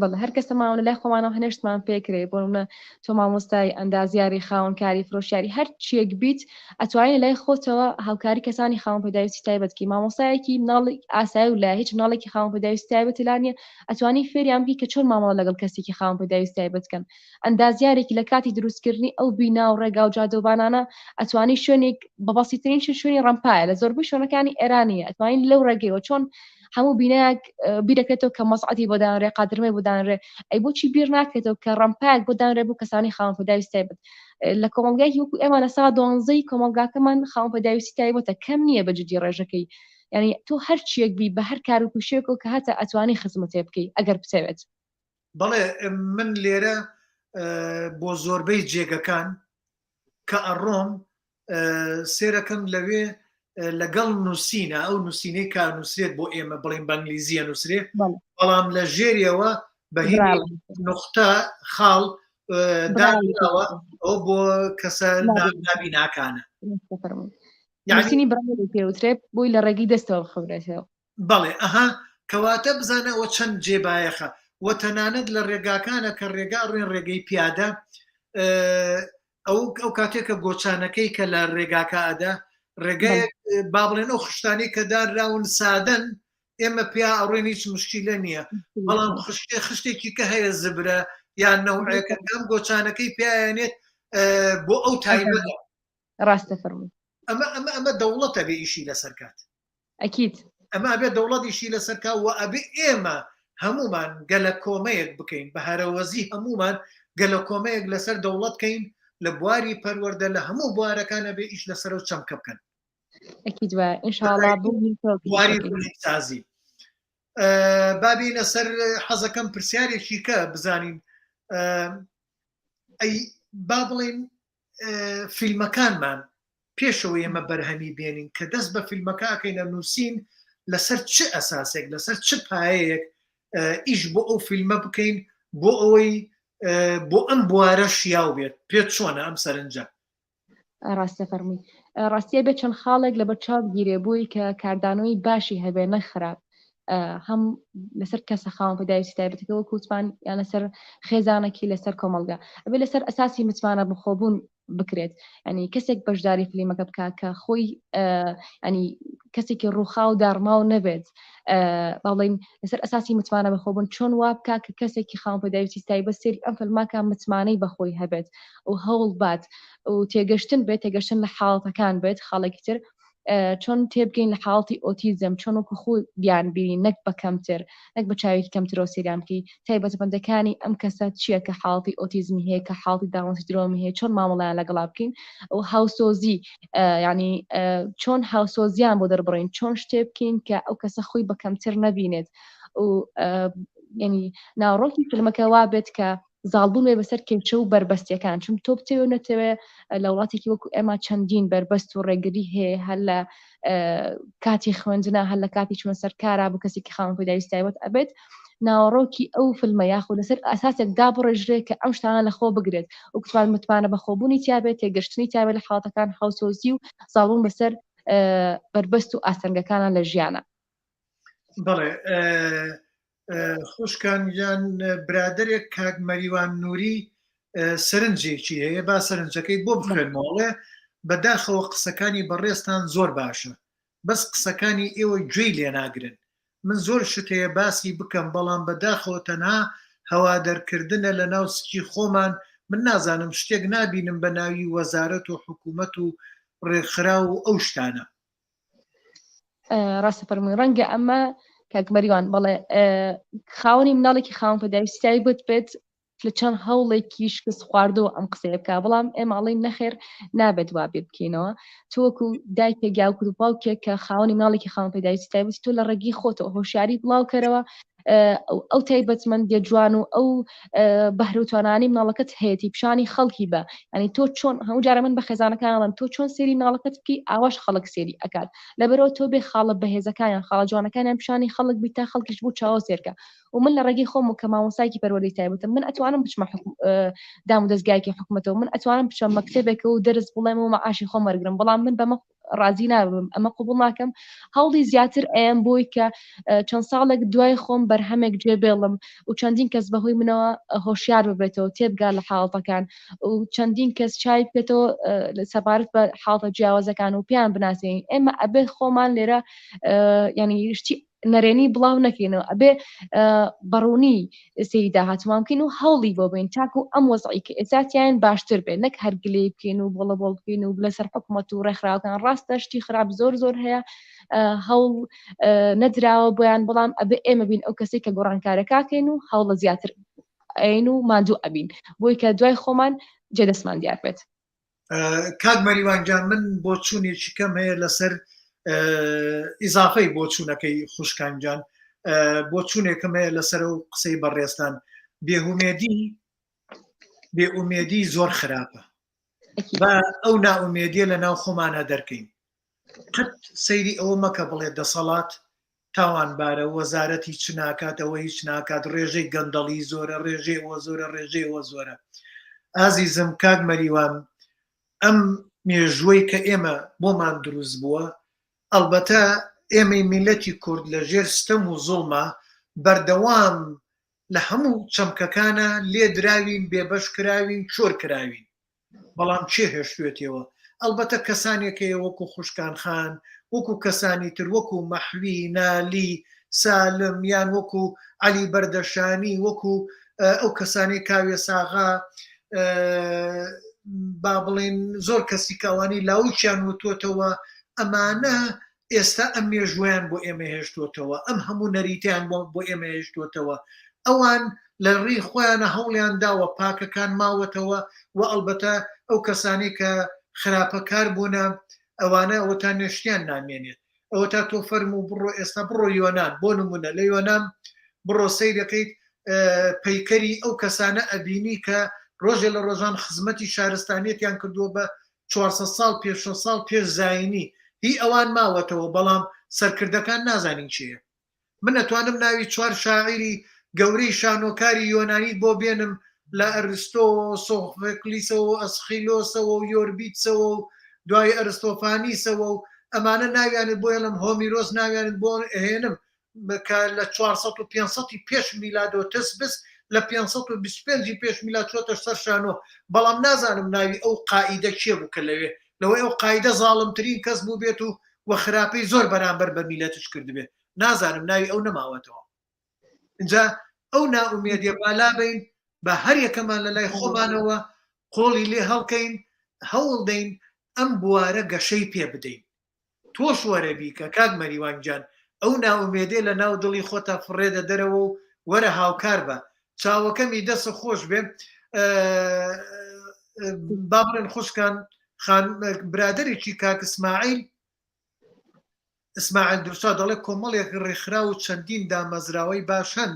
بەڵێ هەر کەسەماوە لای خۆمانەوە هەنێشتمان پێکرێ بۆ منە تۆ مامۆستای ئەندازیاری خاوەنکاری فرۆشیاری هەر چیەک بیت ئەتوانین لای خۆتەوە هاوکاری کەسانی خاوەن پێداویستی تایبەتکی مامۆستایەکی مناڵی ئاسایی و لە هیچ مناڵێکی خاوەن پێداویستی تایبەت لانیە ئەتوانی فێریان بکەی کە چۆن مامەڵە لەگەڵ کەسێکی خاوەن پێداویستی تایبەت کەن ئەندازیارێکی لە کاتی دروستکردنی ئەو بینا و ڕێگا و جادەوبانانە ئەتوانی شوێنێک بە بەسیترین شوێنی ڕەمپایە لە زۆربەی شوێنەکانی ئێرانیە ئەتوانین لەو ڕێگەیەوە چۆن هەموو بینایەک بیرەکرێتەوە کە مەسعەتی بۆ دانرێ قادرمەی بۆ دانرێ ئەی بۆچی بیر ناکرێتەوە کە ڕەمپایەک بۆ دانرێ بۆ کەسانی خاوەن پێداویستی تایبەت لە کۆمەڵگایەکی وەکو ئێمە لە سا دوانزەی کۆمەڵگاکەمان خاوەن پێداویستی تایبەتە کەم نییە بە جدی ڕێژەکەی یعنی تۆ هەر چیەک بی بە هەر کار و پیشەیەکەوە کە هەتە ئەتوانی خزمەتێ بکەی ئەگەر بتەوێت. بەڵێ من لێرە بۆ زۆربەی جێگەکان کە ئەڕۆم سێرەکەم لەوێ لەگەڵ نووسینە ئەو نووسینەی کە نووسرێت بۆ ئێمە بڵین بە ئینگلیزیە نووسرێ بەڵام لە ژێریەوە بە نقطە خاڵ داوە ئەو بۆ کەسە نابیناکانە نووسینی بڕی پێوترێت بۆی لە ڕێگەی دەستەوە بخورێتەوە بەڵێ ئەها کەواتە بزانە ئەوە چەند جێ بایەخە و تەنانەت لە ڕێگاکانە کە ڕێگا ڕێن ڕێگەی پیادە ئەو ئەو کاتێک کە گۆچانەکەی کە لە ڕێگاکە ئەدا ڕێگەیەک با بڵێن ئەو خشتانی کە دانراون سادەن ئێمە پیا ئەڕێن هیچ مشکیلە نییە بەڵام خشتێ خشتێکی کە هەیە زبرە یان نەوعێکە ئەم گۆچانەکەی پیانێت بۆ ئەو تایبەتە ڕاستە فەرموو ئەمە ئەمە ئەمە دەوڵەتە بێ ئیشی لەسەر کات ئەکید ئەمە ئەبێ دەوڵەت ئیشی لەسەر کا و ئەبێ ئێمە هەمومان گەلە کۆمەیەک بکەین بە هەرەوەزی هەمومان گەلە کۆمەیەک لەسەر دەوڵەت کەین لە بواری پەروەردە لە هەموو بوارەکان ئەبێ ئیش لەسەر و چەمکە بکەن ئەکید وایە ئینشاءاللە بواری سازی بابینە سەر حەزەکەم پرسیارێکی کە بزانین ئەی با بڵێن فیلمەکانمان پێشەوە ئێمە بەرهەمی بێنین کە دەست بە فیلمەکە ئەکەینە نووسین لەسەر چ ئەساسێک لەسەر چ پایەیەک ئیش بۆ ئەو فیلمە بکەین بۆ ئەوەی بۆ ئەم بوارە شیاو بێت پێت چۆنە ئەم سەرنجە؟ ڕاستە فەرمووی ڕاستیە بێت چەند خاڵێک لە بەرچاو بگیرێ بۆی کە کاردانەوەی باشی هەبێ نەک خراپ هەم لەسەر کەسە خاوەن پێداویستی تایبەتەکە وەکو وتمان یان لەسەر خێزانەکی لەسەر کۆمەڵگا ئەبێ لەسەر ئەساسی متمانە بەخۆبوون بکرێت ینی کەسێک بەشداری فلیمەکە بکە کە خۆی ینی کەسێکی ڕووخا و داڕماو نەبێت باڵین لەسەر ئەساسی متمانە بەخۆبوون چۆن وا بکە کە کەسێکی خاوەن پێداویستی تایبەت سێری ئەم فیلماکە متمانەی بەخۆی هەبێت و هەوڵ بات و تێگەشتن بێت تێگەشتن لە حاڵەتەکان بێت خاڵێکی تر چۆن تێبگەین لە حاڵەتی ئۆتیزم چۆن وەکو خۆ بیان بینین نەک بە کەمتر نەک بە چاوێکی کەمترەوە سەیریان بکەی تایبەتمەندەکانی ئەم کەسە چییە کە حاڵەتی ئۆتیزمی هەیە کە حاڵەتی داون سیندرۆمی هەیە چۆن مامەڵەیان لەگەڵا بکەین و هاوسۆزی ینی چۆن هاوسۆزیان بۆ دەربڕین چۆن شتێ بکەین کە ئەو کەسە خۆی بە کەمتر نەبینێت و ینی ناوەڕۆکی فیلمەکە وا بێت کە زاڵبوون بێ بەسەر کێشە و بەربەستیەکان چون تۆ بتەوێ و نەتەوێ لە وڵاتێکی وەکو ئێمە چەندین بەربەست و ڕێگری هەیە هەر لە کاتی خوێندنا هەر لە کاتی چوونە سەر کارا بۆ کەسێکی خاوەن پێداویستی تایبەت ئەبێت ناوەڕۆکی ئەو فیلمە یاخود لەسەر ئەساسێک دابڕێژرێ کە ئەم شتانە لەخۆ بگرێت و کتوان متمانە بەخۆبوونی تیابێت تێگەشتنی تیابێت لە حاڵەتەکان هاوسۆزی و زاڵبوون بەسەر بەربەست و ئاستەنگەکانە لە ژیانە. بەڵێ خوشکان یان برادێک کاک مەریوان نووری سەرنجێکی هەیە با سەرنجەکەی بۆ بخوێنمەوەڵێ بەداخەوە قسەکانی بەڕێزتان زۆر باشە بەس قسەکانی ئێوە گوێی لێناگرن من زۆر شت هەیە باسی بکەم بەڵام بەداخەوە تەنها هەوا دەرکردنە لە ناو سکی خۆمان من نازانم شتێک نابینم بە ناوی وەزارەت و حکوومەت و ڕێکخراو و ئەو شتانە. ڕاستە فەرمووی ڕەنگە ئەمە کاک مەریوان بەڵێ خاوەنی مناڵێکی خاوەن پێداویستی تایبەت بێت. لە چەند هەوڵێکی شکست خواردەوە ئەم قسەیە بکە بەڵام ئێمە ئەڵێین نەخێر نابێت وا بیر بکەینەوە تۆ وەکو دایکێک یا وەکو باوکێک کە خاوەنی مناڵێکی خاوەن پێداویستی تایبەتی تۆ لە ڕێگەی خۆتەوە هۆشیاری بڵاوکەرەوە ئەو تایبەتمەندیە جوان و ئەو بەهرە و توانانی مناڵەکەت هەیەی پیشانی خەڵکی بە ینی تۆ چۆن هەموو جارە من بە خێزانەکان ئەڵێم تۆ چۆن سێری مناڵەکەت بکەی ئاواش خەڵک سێری ئەکات لەبەرەوە تۆ بێ خاڵە بەهێزەکانیان خاڵە جوانەکانیان پیشانی خەڵک بی تا خەڵکیش بوو چاوە سێرکە و من لە ڕێگەی خۆم و کە مامۆستایەکی پەروەردەی تایبەتم من ئەتوانم بچمە دام و دەستگایەکی حکومەتەوە من ئەتوانم بچمە مەکتەبێکە و دەرس بڵێم و مەعاشی خۆم وەرگرم بەڵام من بەمە ڕازی نابم ئەمە قبوڵ ناکەم هەوڵی زیاتر ئەیەم بۆی کە چەند ساڵێک دوای خۆم بەرهەمێک جێ بێڵم و چەندین کەس بەهۆی منەوە هۆشیار ببێتەوە تێبگا لە حاڵەتەکان و چەندین کەس چای بکێتەوە سەبارەت بە حاڵەتە جیاوازەکان و پێیان بناسێنین ئێمە ئەبێت خۆمان لێرە ینی شتی نەرێنی بڵاو نەکەینەوە ئەبێ بەڕوونی سەیری داهاتومان بکەین و هەوڵی بۆ بین تاکو ئەم وەزعی کە ئێستا تیاین باشتر بێت نەک هەر گلەی بکەین و بۆڵە بۆڵ بکەین و لەسەر حکوومەت و ڕێکخراوەکان ڕاستە شتی خراپ زۆر زۆر هەیە هەوڵ نەدراوە بۆیان بەڵام ئەبێ ئێمە بین ئەو کەسێک کە گۆڕانکارەکەکەین و هەوڵە زیاتر ئەین و ماندوو ئەبین بۆی کە دوای خۆمان جێدەستمان دیار بێت. کاک مەریوان گیان من بۆچوونێکی کەم هەیە لەسەر ئیزافەی بۆچوونەکەی خوشکان گیان بۆچوونێکم هەیە لەسەر و قسەی بەڕێزتان بێهومێدی بێئومێدی زۆر خراپە با ئەو نائومێدیە لە ناو خۆمانە دەرکەین قەت سەیری ئەوە مەکە بڵێ دەسەڵات تاوانبارە وەزارەت هیچ ناکات ئەوە هیچ ناکات ڕێژەی گەندەڵی زۆرە ڕێژەی ئەوە زۆرە ڕێژەی ئەوە زۆرە ئازیزم کاک مەریوان ئەم مێژووەی کە ئێمە بۆمان دروست بووە ئەڵبەتە ئێمەی میلەتی کورد لە ژێر ستەم و زوڵما بەردەوام لە هەموو چەمکەکانە لێ دراوین بێبەش کراوین چۆر کراوین بەڵام کێ هێشتوێتیەوە؟ ئەڵبەتە کەسانێک هەیە وەکو خوشکان خان، وەکو کەسانی تر وەکو مەحوی، نالی، سالم یان وەکو عەلی بەردەشانی، وەکو ئەو کەسانەی کاوێ ساغا، با بڵێن زۆر کەسی کە ئەوانەی لاوکیان وتوەتەوە، ئەمانە ئێستا ئەم مێژووەیان بۆ ئێمە هێشتووەتەوە، ئەم هەموو نەریتەیان بۆ ئێمە هێشتووەتەوە، ئەوان لە ڕێی خۆیانە هەوڵیان داوە پاکەکان ماوەتەوە و ئەڵبەتە ئەو کەسانەی کە خراپەکار بوونە ئەوانە ئەوەتا نوێشتیان نامێنێت. ئەوەتا تۆ فەرموو بڕۆ ئێستا بڕۆ یۆنان بۆ نمونە لە یۆنان بڕۆ سەیرەکەیت پەیکەری ئەو کەسانە ئەبینی کە ڕۆژێ لە ڕۆژان خزمەتی شارستانیەتیان کردووە بە 400 ساڵ پێش 6 ساڵ پێش زایینی هی ئەوان ماوەتەوە بەڵام سەرکردەکان نازانین کێیە من ئەتوانم ناوی چوار شاعیری گەورەی شانۆکاری یۆنانیت بۆ بێنم لە ئەرستۆوە سۆفۆکلیسەوە و ئەسخیلۆسەوە و یۆربیتسەوە و دوای ئەرستۆفانیسەوە و ئەمانە ناویانت بۆ هێڵم هۆمیرۆس ناویانت بۆ ئەهێنم کە لە 400 و 500 پێش میلادەوە تسبس لە 525 پێش میلاد چۆتە سەر شانۆ بەڵام نازانم ناوی ئەو قائیدە کێ بوو کە لەوێ لەوەی ئەو قایدە زاڵمترین کەس بووبێت و و خراپەی زۆر بەرامبەر بە میلەتش کردبێت نازانم ناوی ئەو نەماوەتەوە اینجا ئەو نائومێدیە با لابەین بە هەر یەکەمان لە لای خۆمانەوە قۆڵی لێ هەڵکەین هەوڵ دەین ئەم بوارە گەشەی پێ بدەین تۆش وەرە بیکە کاک مەریوان گیان ئەو نائومێدێ لە ناو دڵی خۆتا فڕێدە دەرەوە و وەرە هاوکار بە چاوەکەمی دەست خۆش بێ با بڵێن خوشکان خان برادێکی کاک اسماعیل ئیسماعیل درسا دەڵێ کۆمەڵێک ڕێکخراو و چەندین دامەزراوەی باش هەن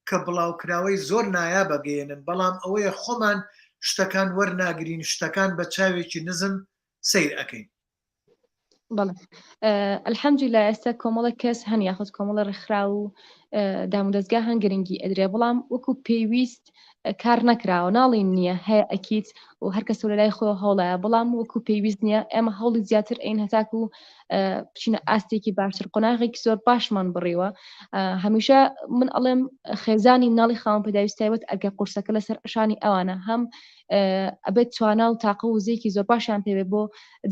کە بڵاوکراوەی زۆر نایاب ئەگەیەنن بەڵام ئەوەیە خۆمان شتەکان وەرناگرین شتەکان بە چاوێکی نزم سەیر ئەکەین. بەڵێ الحمدللە ئێستا کۆمەڵێک کەس هەن یاخود کۆمەڵە ڕێکخراو و دامودەزگا هەن گرنگی ئەدرێ بەڵام وەکو پێویست کار نەکراوە ناڵین نییە هەیە ئەکییت و هەر کەس لە لای خۆ هەوڵایە بەڵام وەکو پێویست نییە ئێمە هەوڵی زیاتر ئەین هەتاکو بچینە ئاستێکی باشتر قۆناغێکی زۆر باشمان بڕیوە هەمیشە من ئەڵێم خێزانی مناڵی خاوەن پێداویستی تایبەت ئەگە قورسەکە لەسەر شانی ئەوانە هەم ئەبێت توانا و تاقە وزەیەکی زۆر باشیان پێبێ بۆ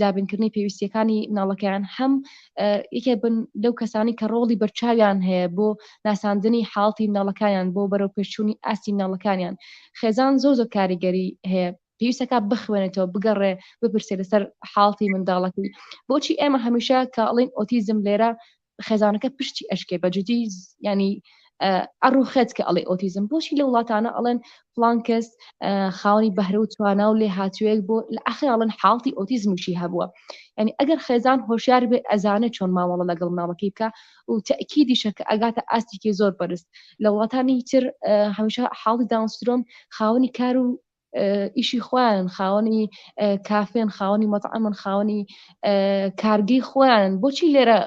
دابینکردنی پێویستیەکانی مناڵەکەیان هەم یەکێ بن لەو کەسانی کە ڕۆڵی بەرچاویان هەیە بۆ ناساندنی حاڵتی مناڵەکانیان بۆ بەرەو پێشچوونی ئاستی مناڵەکانیان خێزان زۆر زۆر کاریگەری هەیە پێویستەکە بخوێنێتەوە بگەڕێ بپرسێ لەسەر حاڵتی منداڵەکەی بۆچی ئێمە هەمیشە کە ئەڵین ئۆتیزم لێرە خێزانەکە پشتی ئەشکێ بە جدی ینی ئەڕوخێت کە ئەڵێ ئۆتیزم بۆچی لە وڵاتانە ئەڵێن فلان کەس خاوەنی بەهرە و توانا و لێهاتوویەک بۆ لە ئاخر ئەڵێن حاڵتی ئۆتیزمیشی هەبووە یعنی ئەگەر خێزان هۆشیار بێ ئەزانێت چۆن مامەڵە لەگەڵ مناڵەکەی بکە و تەکیدیشە کە ئەگاتە ئاستێکی زۆر بەرز لە وڵاتانی تر هەمیشە حاڵی داون سندرۆم خاوەنی کار و ئیشی خۆیان خاوەنی کافێن خاوەنی مەتعەمن خاوەنی کارگەی خۆیانن بۆچی لێرە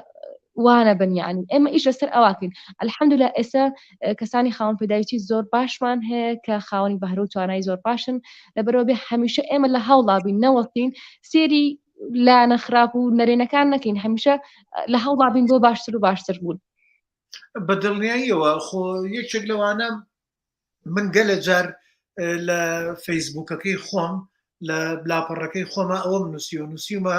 وانە بن یعنی ئێمە ئیش لەسەر ئەواکەین الحەمدلله ئێستا کەسانی خاوەن پێداویستی زۆر باشمان هەیە کە خاوەنی بەهرە و توانای زۆر باشن لەبەرەوە بێ هەمیشە ئێمە لە هەوڵابین نەوەستین سێری لایەنە خراپ و نەرێنەکان نەکەین هەمیشە لە هەوڵابین بۆ باشتر و باشتر بوون. بە دڵنیاییەوە خۆ یەکێک لەوانە من گەلە جار لە فەیسبوکەکەی خۆم لە لاپەڕەکەی خۆمە ئەوەم نووسی و نووسیومە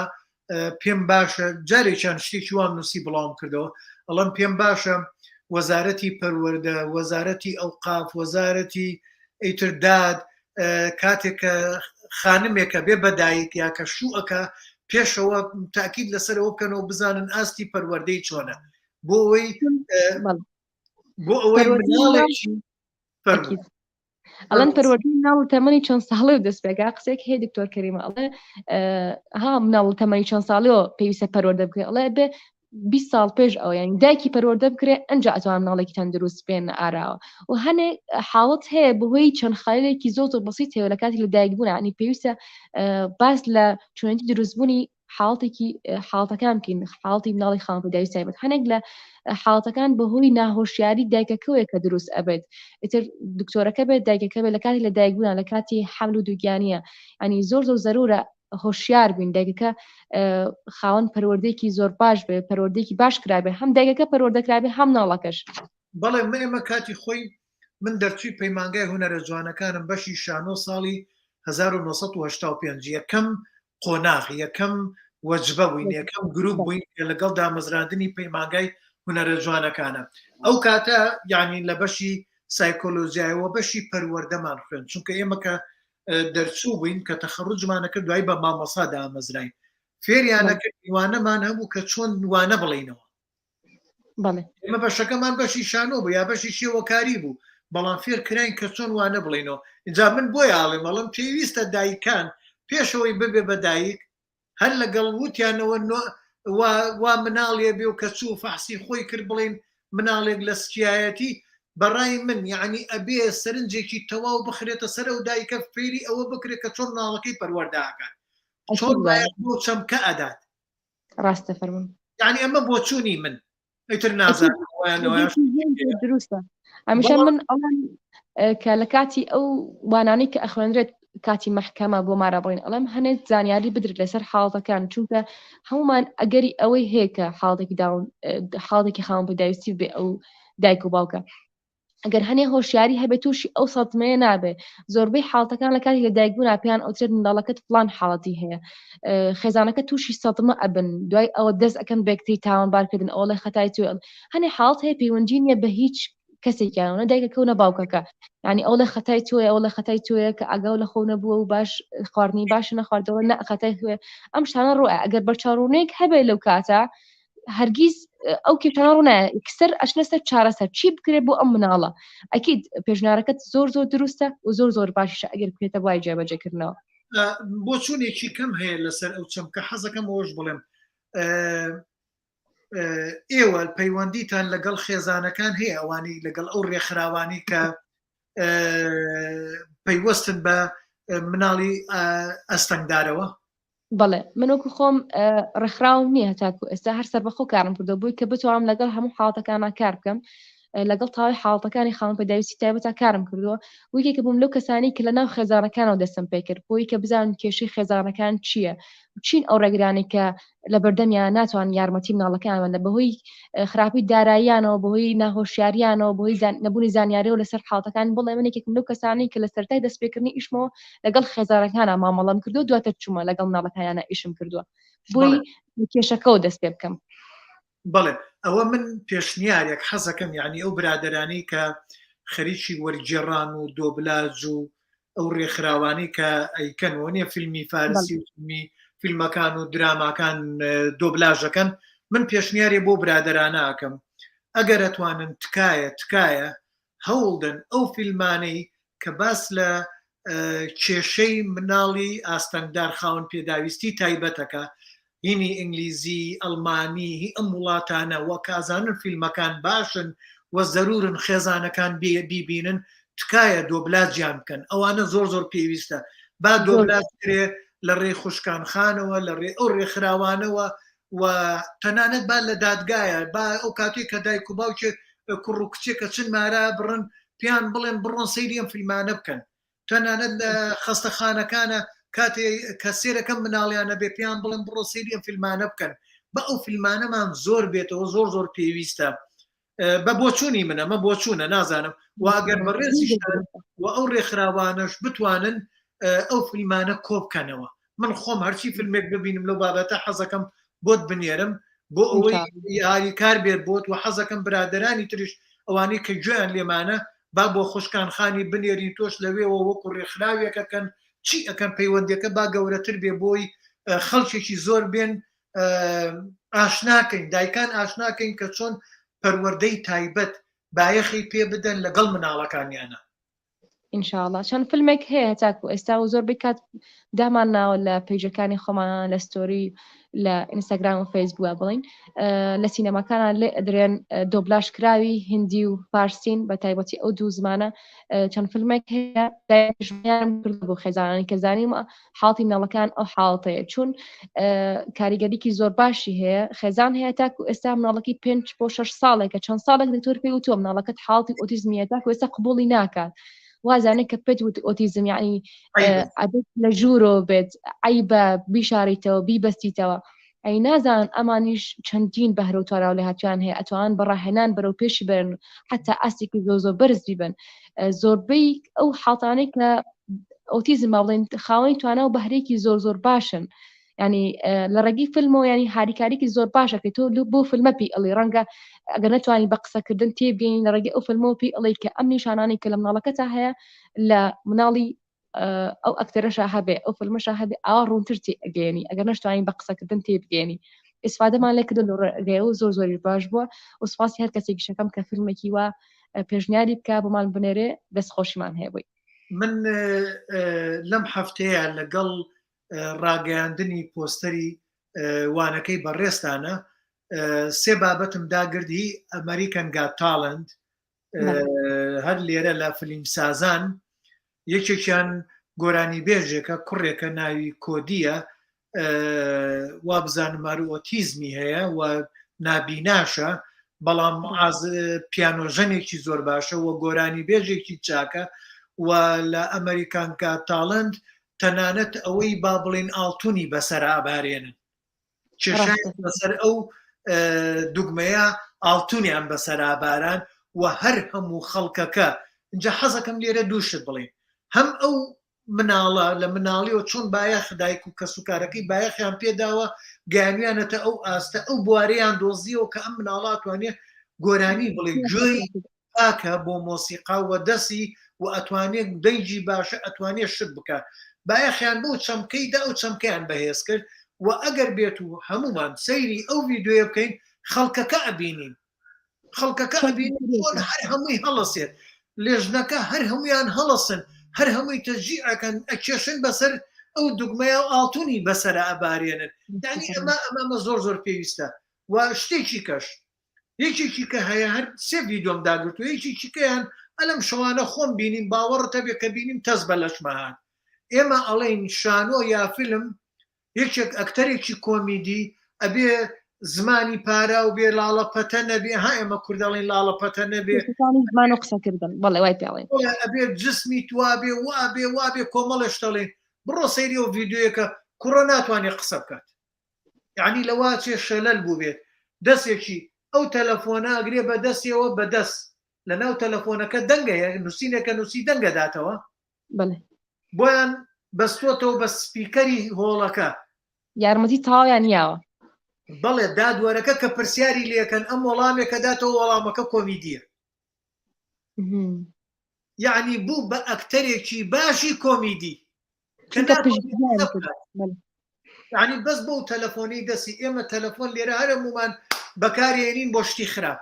پێم باشە جارێکیان شتێکی وام نووسی بڵاوم کردەوە ئەڵم پێم باشە وەزارەتی پەروەردە وەزارەتی ئەوقاف وەزارەتی ئیتر داد کاتێک کە خانمێکە بێ بەدایک یا کە شوو ئەکا پێشەوە تاکید لەسەرەوە بکەنەوە بزانن ئاستی پەروەردەی چۆنە بۆ ئەوەی بۆ ئەوەی مناڵێکی فەرموو. ئەڵێن پەروەردەی مناڵ تەمەنی چەند ساڵی و دەست پێکا قسێک هەیە دکتۆر کەریمە ئەڵێ ها مناڵ تەمەنی چەند ساڵیەوە پێویستە پەروەردە بکرێ ئەڵێ بێ 20 ساڵ پێش ئەو یانی دایکی پەروەردە بکرێ ئەنجا ئەتوان مناڵێکی تەندروست بێن ئاراوە و هەنێ حاڵەت هەیە بەهۆی چەند خاڵێکی زۆر زۆر بەسیت هەیە لە کاتی لە دایک بوون ینی پێویستە باس لە چۆنێتی دروستبوونی حاڵتێکی حاڵتەکان بکەین حاڵتی مناڵی خاوەن پێداویستی تایبەت هەنێک لە حاڵەتەکان بەهۆی ناهۆشیاری دایکەکەوەیە کە دروست ئەبێت ئیتر دکتۆرەکە بێت دایکەکە بێت لە کاتی لە دایکبوون لە کاتی حمل و دووگیانیە ینی زۆر زۆر زەرورە هۆشیار بین دایکەکە خاوەن پەروەردەیەکی زۆر باش بێ پەروەردەیەکی باش کرابێ هەم دایکەکە پەروەردە کرابێ هەم مناڵەکەش. بەڵێ من ئێمە کاتی خۆی من دەرچووی پەیمانگای هونەرە جوانەکانم بەشی شانۆ ساڵی 1985 یەکەم قۆناغ یەکەم وەجبە بووین یەکەم گروپ بووین کە لەگەڵ دامەزراندنی پەیمانگای هونەرە جوانەکانە ئەو کاتە یعنی لە بەشی سایکۆلۆژیایەوە بەشی پەروەردەمان خوێن چونکە ئێمە کە دەرچوو بووین کە تەخەڕوجمانە کرد دوایی بە مامۆسا دامەزراین فێریانە کرد وانەمان هەبوو کە چۆن وانە بڵینەوە ئێمە بەشەکەمان بەشی شانۆ بوو یا بەشی شێوەکاری بوو بەڵام فێر کراین کە چۆن وانە بڵینەوە اینجا من بۆی ئاڵێم ئەڵم پێویستە دایکان پێشەوەی ببێ بە دایک هەر لەگەڵ وتیانەوە وا مناڵێ بێ و کە چوو فەحسی خۆی کرد بڵین مناڵێک لە سکیایەتی بەڕای من یعنی ئەبێ سەرنجێکی تەواو بخرێتە سەر ئەو دایکە فێری ئەوە بکرێت کە چۆن مناڵەکەی پەروەردەکات چۆن بۆ چەمکە ئەدات ڕاستە فەرمونون یعنی ئەمە بۆچوونی من ئیتر نازانم دروستە ئەمیشە من ئەڵێم کە لە کاتی ئەو وانانەی کە ئەخوێنرێت کاتی مەحکەمە بۆ مارە بڕین ئەڵێم هەنێک زانیاری بدرێت لەسەر حاڵەتەکان چونکە هەمومان ئەگەری ئەوەی هەیە کە حاڵێکی داون حاڵێکی خاوەن پێداویستی بێ ئەو دایک و باوکە ئەگەر هەنێ هۆشیاری هەبێت تووشی ئەو سەدمەیە نابێ زۆربەی حاڵەتەکان لە کاتی لەدایکبوونا پێیان ئەوترێت منداڵەکەت فلان حاڵەتی هەیە خێزانەکە تووشی سەدمە ئەبن دوای ئەوە دەست ئەکەن بەکتری تاوانبارکردن ئەوڵێ خەتای توێ هەنێ حاڵەت هەیە پەیوەندی نییە بە هیچ کەسێکیان نە دایکەکە و نە باوکەکە ینی ئەو لە خەتای تۆیە ئەو لە خەتای تۆیە کە ئاگاو لە خۆ نەبووە و باش خواردنی باش نەخواردەوە نە خەتای خوێ ئەم شتانە ڕوە ئەگەر بەرچاوڕوونێک هەبێ لەو کاتە هەرگیز ئەو کێشانە ڕوونایە یەکسەر ئەچنە سەر چارەسەر چی بکرێت بۆ ئەم مناڵە ئەکید پێشنارەکەت زۆر زۆر دروستە و زۆر زۆر باشیشە ئەگەر بکرێتە بوای جێبەجێکردنەوە. بۆچوونێکی کەم هەیە لەسەر ئەو چەمکە حەزەکەم ئەوەش بڵێم ئێوە پەیوەندیتان لەگەڵ خێزانەکان هەیە ئەوانی لەگەڵ ئەو ڕێکخراوانی کە پەیوەستن بە مناڵی ئەستەنگدارەوە؟ بەڵێ من وەکو خۆم ڕێکخراوم نییە هەتاکو ئێستا هەر سەربەخۆ کارم کردو بووی کە بتوانم لەگەڵ هەموو حاڵەتەکانە کار بکەم لەگەڵ تاوی حاڵەتەکانی خاوەن پێداویستی تایبەتا کارم کردووە ویکێکە بووم لەو کەسانی کە لە ناو خێزانەکانەوە دەستم پێکرد بۆی کە بزانم کێشەی خێزانەکان چییە چین ئەو ڕێگرانەی کە لە بەردەمیان ناتوان یارمەتی مناڵەکانیان لە بەهۆی خراپی داراییانەوە بەهۆی ناهۆشیاریانەوە بەهۆی نەبوونی زانیاریەوە لەسەر حاڵەتەکان بڵێ من یەکێکم لەو کەسانەی کە لە سەرەتای دەستپێکردنی ئیشمەوە لەگەڵ خێزانەکانە مامەڵەم کردو دواتر چوومە لەگەڵ مناڵەکانیانە ئیشم کردووە بۆی کێشەکەەوە دەست پێ بکەم. بەڵێ ئەوە من پێشنیارێک حەزەکەم یعنی ئەو برادەرانی کە خەریکی وەرگێڕان و دۆبلاج و ئەو ڕێکخراوانەی کە ئەیکەن وە نیە فیلمی فارسی و فیلمی فیلمەکان و دراماکان دۆبلاژەکەن من پێشنیارێ بۆ برادەرانە ئەکەم. ئەگەر ئەتوانن تکایە تکایە هەوڵدەن ئەو فیلمانەی کە باس لە کێشەی مناڵی ئاستەنگدار خاوەن پێداویستی تایبەتەکە هینی ئینگلیزی ئەڵمانی هی ئەم وڵاتانە وە کازانن فیلمەکان باشن و زەرورن خێزانەکان بیبینن تکایە دۆبلاجیان بکەن ئەوانە زۆر زۆر پێویستە با دۆبلاج کرێ لە ڕێی خوشکان خانەوە لە ڕێ ئەو ڕێکخراوانەوە و تەنانەت با لە دادگایە با ئەو کاتێک کە دایک و باوکێک کوڕ و کچێک کە چن مارا بڕن پێیان بڵێن بڕۆن سەیری ئەم فیلمانە بکەن تەنانەت لە خەستەخانەکانە کاتێ کە سێرەکەم مناڵیانە بێ پێیان بڵێن بڕۆ سەیری ئەم فیلمانە بکەن بە ئەو فیلمانەمان زۆر بێتەوە زۆر زۆر پێویستە بە بۆچوونی من ئەمە بۆچوونە نازانم و ئەگەر بەڕێزیشتان و ئەو ڕێکخراوانەش بتوانن ئەو فیلمانە کۆبکەنەوە من خۆم هەرچی فیلمێک ببینم لەو بابەتە حەزەکەم بۆت بنێرم بۆ ئەوەی هاریکار بێت بۆت و حەزەکەم برادرانی تریش ئەوانەی کە گوێیان لێمانە با بۆ خوشکان خانی بنێرین تۆش لەوێوە وەکو ڕێکخراوێکەکەن چی ئەکەن پەیوەندەکە با گەورەتر بێ بۆی خەڵکێکی زۆر بێن ئاشناکەین دایکان ئاشناکەین کە چۆن پەروەردەی تایبەت بایەخی پێ بدەن لەگەڵ مناڵەکانیانە. ئینشاءڵا چەند فیلمێک هەیە هەتاکو ئێستا و زۆر بکات دامان ناوە لە پەیجەکانی خۆمان لە ستۆری لە ئینستاگرام و فەیسبووە بڵین لە سینەماکانە لێ ئەدرێن دۆبلاش کراوی هندی و فارسین بە تایبەتی ئەو دوو زمانە چەند فیلمێک هەیە کرد بۆ خێزانانی کە زانیمە حاڵتی مناڵەکان ئەو حاڵەتەیە چون کاریگەریکی زۆر باشی هەیە خێزان هەیە تاکو ئێستا مناڵەکەی پێنج بۆ شش ساڵێکە چەند ساڵێک دکتۆر پێی وتووە مناڵەکەت حاڵتی ئۆتیزمیە تاکو ئێستا قبوڵی ناکات وازانێت کە پێت وت ئۆتیزم یعنی ئەبێت لە ژوورۆ بێت عیبە بیشاریتەوە بیبەستیتەوە ئەی نازان ئەمانیش چەندین بەهرە و توانا و لێهاتوویان هەیە ئەتوان بە ڕاهێنان بەرەو پێشی بەرن حتا ئاستێکی زۆر زۆر بەرز بیبن زۆربەی ئەو حاڵتانەی کە ئۆتیزم با بڵێن خاوەنی توانا و بەهرێکی زۆر زۆر باشن ینی لە ڕێگەی فیلمەوە ینی هاریکاریکی زۆر باشەکەی تۆ بۆ فیلمە پێی ئەڵی ڕەنگە ئەگەر نەتوانی بە قسەکردن تێبگەین لە ڕێگەی ئەو فیلمەوە پێی ئەڵی کە ئەم نیشانانەی کە لە مناڵەکەتا هەیە لە مناڵی ئەو ئەکتەرەشا هەبێ ئەو فیلمەشا هەبێ ئاوا ڕوونتر تێ ئەگەیەنی ئەگەر نەشتوانین بە قسەکردن تێ بگەێنی ئیسفادەمان لێ کردن ڕێگەیە و زۆر زۆری باش بووە و سپاسی هەر کەسێکی شەکەم کە فیلمێکی وا پێشنیاری بکە بۆمان بنێرێ دەست خۆشیمان هەیە بووی من لەم هەفتەیە لەگەڵ ڕاگەیاندنی پۆستەری وانەکەی بەڕێزتانە سێ بابەتم داگرت هی American Got Talent هەر لێرە لە فلیمسازان یەکێکیان گۆرانی بێژێکە کوڕێکە ناوی کۆدیە وابزانم هەر ئۆتیزمی هەیە و نابیناشە بەڵام پیانۆژەنێکی زۆر باشە و گۆرانی بێژێکی چاکە و لە American Got Talent تەنانەت ئەوەی با بڵین ئاڵتونی بەسەر ئابارێنن کێشای بەسەر ئەو دوگمەیە ئاڵتونیان بەسەرا باران و هەر هەموو خەڵکەکە اینجا حەزەکەم لێرە دووشت بڵین هەم ئەو مناڵە لە مناڵیەوە چۆن بایەخ دایک و کەسوکارەکەی بایەخیان پێداوە گەیانویانەتە ئەو ئاستە ئەو بوارەیان دۆزیەوە کە ئەم مناڵە توانێت گۆرانی بڵێ گوێی پاکە بۆ مۆسیقا و دەسی و ئەتوانێت دەنگی باشە ئەتوانێت شت بکە بایەخیان بۆ چەمکەی دا ئەو چەمکەیان بەهێز کرد و ئەگەر بێت و هەمومان سەیری ئەو ڤیددیوە بکەین خەڵکەکە ئەبینین خەڵکەکە ئەبینین چۆن هەر هەمووی هەڵەسێت لێژنەکە هەر هەمویان هەڵەسن هەر هەمووی تەشجیعەکەن ئەکێشن بەسەر ئەو دوگمەیە و ئاڵتونی بەسەرە ئەبارێنن یعنی ئەمە ئەمەمە زۆر زۆر پێویستە و شتێکی کەش یەکێکی کە هەیە هەر سێ ڤیدۆم داگرتو یەکێکی کەیان ئەلم شەوانە خۆم بینیم باوەڕتە بێ کە بینیم تەز بە لەشمە هات ئێمە ئەڵێین شانۆ یا فیلم یەکێک ئەکتەرێکی کۆمیدی ئەبێ زمانی پاراو بێ لاڵە پەتە نەبێ ها ئێمە کوردەڵین لاڵە پەتە نەبێ زمان و قسەکردن بەڵێ وای پێڵێن ئەبێ جسمی توابێ وابێ وابێ کۆمەڵێ شتەڵێن بڕۆ سەیری ئەو ڤیدیۆیەکە کوڕە ناتوانێت قسە بکات یعنی لەوا چێ شەلەل بووبێت دەستێکی ئەو تەلەفۆنە ئەگرێ بە دەستیەوە بە دەست لە ناو تەلەفۆنەکە دەنگە هەیە نووسینێکە نووسی دەنگە داتەوە بەڵێ بۆیان بەستۆتەوە بە سپیکەری هۆڵەکە یارمەتی تەواویان یاوە بەڵێ دادوەرەکە کە پرسیاری لێکەن ئەم وەڵامێکە داتەوە وەڵامەکە کۆمیدیە یعنی بوو بە ئەکتەرێکی باشی کۆمیدی یعنی بەس بەو تەلەفۆنی دەستی ئێمە تەلەفۆن لێرە هەرەمومان بەکارێنین بۆ شتی خراپ.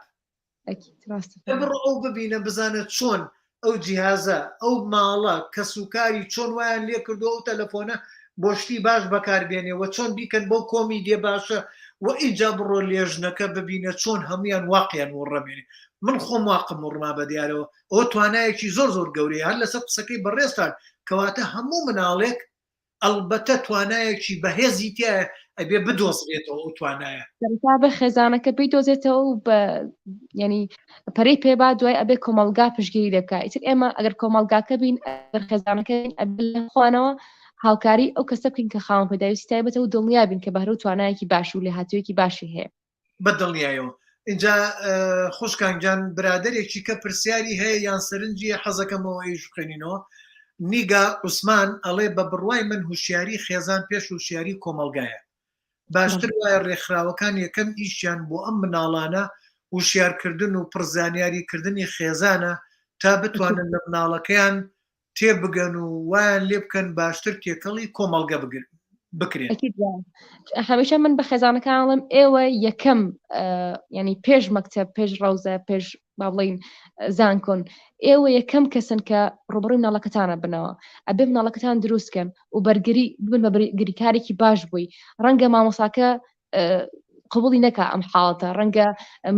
بڕۆ ئەو ببینە بزانە چۆن ئەو جیهازە ئەو ماڵە کەسوکاری چۆن وایان لێ کردو ئەو تەلەفۆنە بۆ شتی باش بەکاربێنێ و چۆن بیکەن بەو کۆمیدیە باشە و ئینجا بڕۆ لێژنەکە ببینە چۆن هەمویان واقیان وڕەمێنێ من خۆم واقم وڕما بە دیارەوە ئەوە توانایەکی زۆر زۆر گەورەیە هەر لەسەر قسەکەی بەڕێزتان کەواتە هەموو مناڵێک ئەڵبەتە توانایەکی بەهێزی تیایە ئەبێ بدۆزرێتەوە ئەو توانایە. سەرەتا بە خێزانەکە بیدۆزێتەوە و بە یعنی پەرەی پێبا دوای ئەبێ کۆمەڵگا پشگیری لێ بکا ئیتر ئێمە ئەگەر کۆمەڵگاکە بین ئەگەر خێزانەکە بین ئەبێ لە خوانەوە هاوکاری ئەو کەسە بکەین کە خاوەن پێداویستی تایبەتە و دڵنیا بین کە بەهرە و توانایەکی باش و لێهاتوویەکی باشی هەیە. بە دڵنیایەوە. ئینجا خوشکان گیان برادەرێکی کە پرسیاری هەیە یان سەرنجی هەیە حەزەکەم ئەوە ئیش بخوێنینەوە. نیگا عوسمان ئەڵێ بە بڕوای من هوشیاری خێزان پێش هوشیاری کۆمەڵگایە. باشتر وایە ڕێکخراوەکان یەکەم ئیشیان بۆ ئەم مناڵانە وشیارکردن و پڕ زانیاری کردنی خێزانە تا بتوانن لە مناڵەکەیان تێبگەن و وایان لێ بکەن باشتر تێکەڵی کۆمەڵگە بکرێن. هەمیشە من بە خێزانەکان ئەڵێم ئێوە یەکەم ینی پێش مەکتەب پێش ڕەوزە پێش با بڵین زانکۆن ئێوە یەکەم کەسن کە ڕوبڕی مناڵەکەتانە بنەوە ئەبێ مناڵەکەتان دروستکەن و بەرگری ببن بە بەرگریکارێکی باش بووی ڕەنگە مامۆساکە قبولی نەکا ئەم حاڵەتە ڕەنگە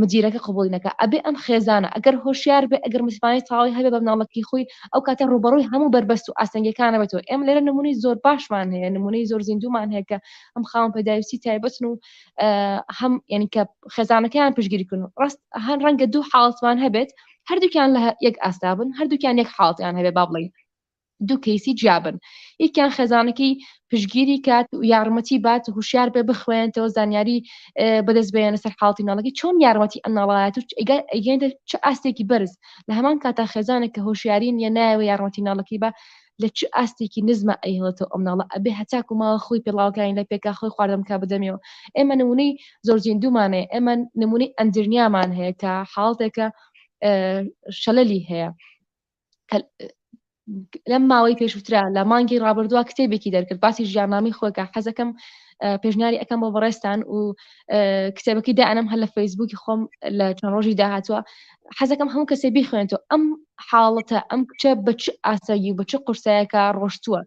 مدیرەکە قبولی نەکا ئەبێ ئەم خێزانە ئەگەر هۆشیار بێ ئەگەر متمانەی تەواوی هەبێ بە مناڵەکەی خۆی ئەو کاتە ڕوبەڕووی هەموو بەربەست و ئاستەنگەکانە بێتەوە ئێمە لێرە نمونەی زۆر باشمان هەیە نمونەی زۆر زیندومان هەیە کە ئەم خاوەن پێداویستی تایبەتن و هەم یعنی کە خێزانەکەیان پشگیری کردن ڕاست هەن ڕەنگە دوو حاڵەتمان هەبێت هەردووکیان لە یەک ئاستا بن هەردووکیان یەک حاڵەتیان هەبێ با بڵێین دوو کەیسی جیابن یەکیان خێزانەکەی پشگیری کات و یارمەتی بات هوشیار بێ بخوێنێتەوە زانیاری بەدەست بێنە سەر حاڵتی مناڵەکەی چۆن یارمەتی ئەم ناڵایەت و ئەگەینە چ ئاستێکی بەرز لە هەمان کاتا خێزانێک کە هۆشیاری نیە نایەوە یارمەتی مناڵەکەی بە لە چ ئاستێکی نزمە ئەیهێڵێتەوە ئەم مناڵە ئەبێ هەتاکو ماوە خۆی پێڵاوەکانی لە پێکا خۆی خواردن بکا بدەمێەوە ئێمە نمونەی زۆر زیندوومان هەیە ئێمە نمونەی ئەندرنیامان هەیە کە حاڵتێکە شەلەلی هەیە لەم ماوەی پێشووترا لە مانگی ڕابردووە کتێبێکی دەرکرد باسی ژیاننامەی خۆکە حەزەکەم پێشنیاری ئەەکەم بۆ بەڕێستان و کتێبەکەی دائەنم هەر لە فەیسبووکی خۆم لە چەند ڕۆژی داهاتوە حەزەکەم هەموو کەسێ بیخوێنێتەوە ئەم حاڵەتە ئەم کچە بە چ ئاسایی و بە چ قورسایەکە ڕۆشتووە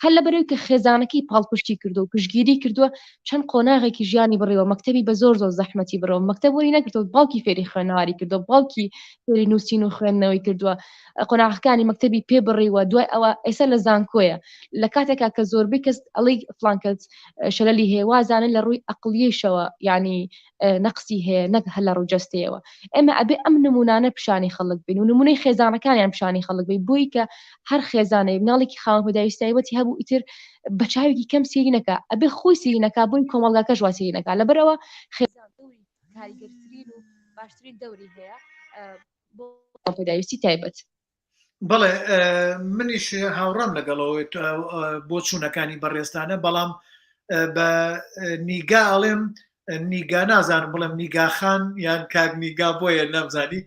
هەر لەبەرەوەی کە خێزانەکەی پاڵپشتی کردو و پشگیری کردووە چەند قۆناغێکی ژیانی بڕیوە مەکتەبی بە زۆر زۆر زەحمەتی بڕەوە مەکتەب وەری نەگرتەوە باوکی فێری خوێنەواری کردووە باوکی فێری نووسین و خوێندنەوەی کردووە قۆناغەکانی مەکتەبی پێ بڕیوە دوای ئەوە ئێستا لە زانکۆیە لە کاتێکا کە زۆربەی کەس ئەڵی فلان کەس شەلەلی هەیە وازانن لە ڕووی ئەقلیەشەوە یعنی نەقسی هەیە نەک هەر لە ڕوو جەستەیەوە ئێمە ئەبێ ئەم نمونانە پیشانی خەڵک بین و نمونەی خێزانەکانیان پیشانی خەڵک بین بۆی کە هەر خێزانەی مناڵێکی خاوەن پێداویستی تایبەتی هەبوو ئیتر بە چاوێکی کەم سێری نەکا ئەبێ خۆی سێری نەکا بۆی کۆمەڵگاکەش وا سێری نەکا لەبەرئەوە خێزان دەوری کاریگەرترین و باشترین دەوری هەیە بۆ پێداویستی تایبەت. بەڵێ منیش هاوڕام لەگەڵەوەی بۆ چوونەکانی بەڕێزتانە بەڵام بە نیگا ئەڵێم نیگا نازانم بڵێم نیگاخان یان کاک نیگا بۆیە نامزانی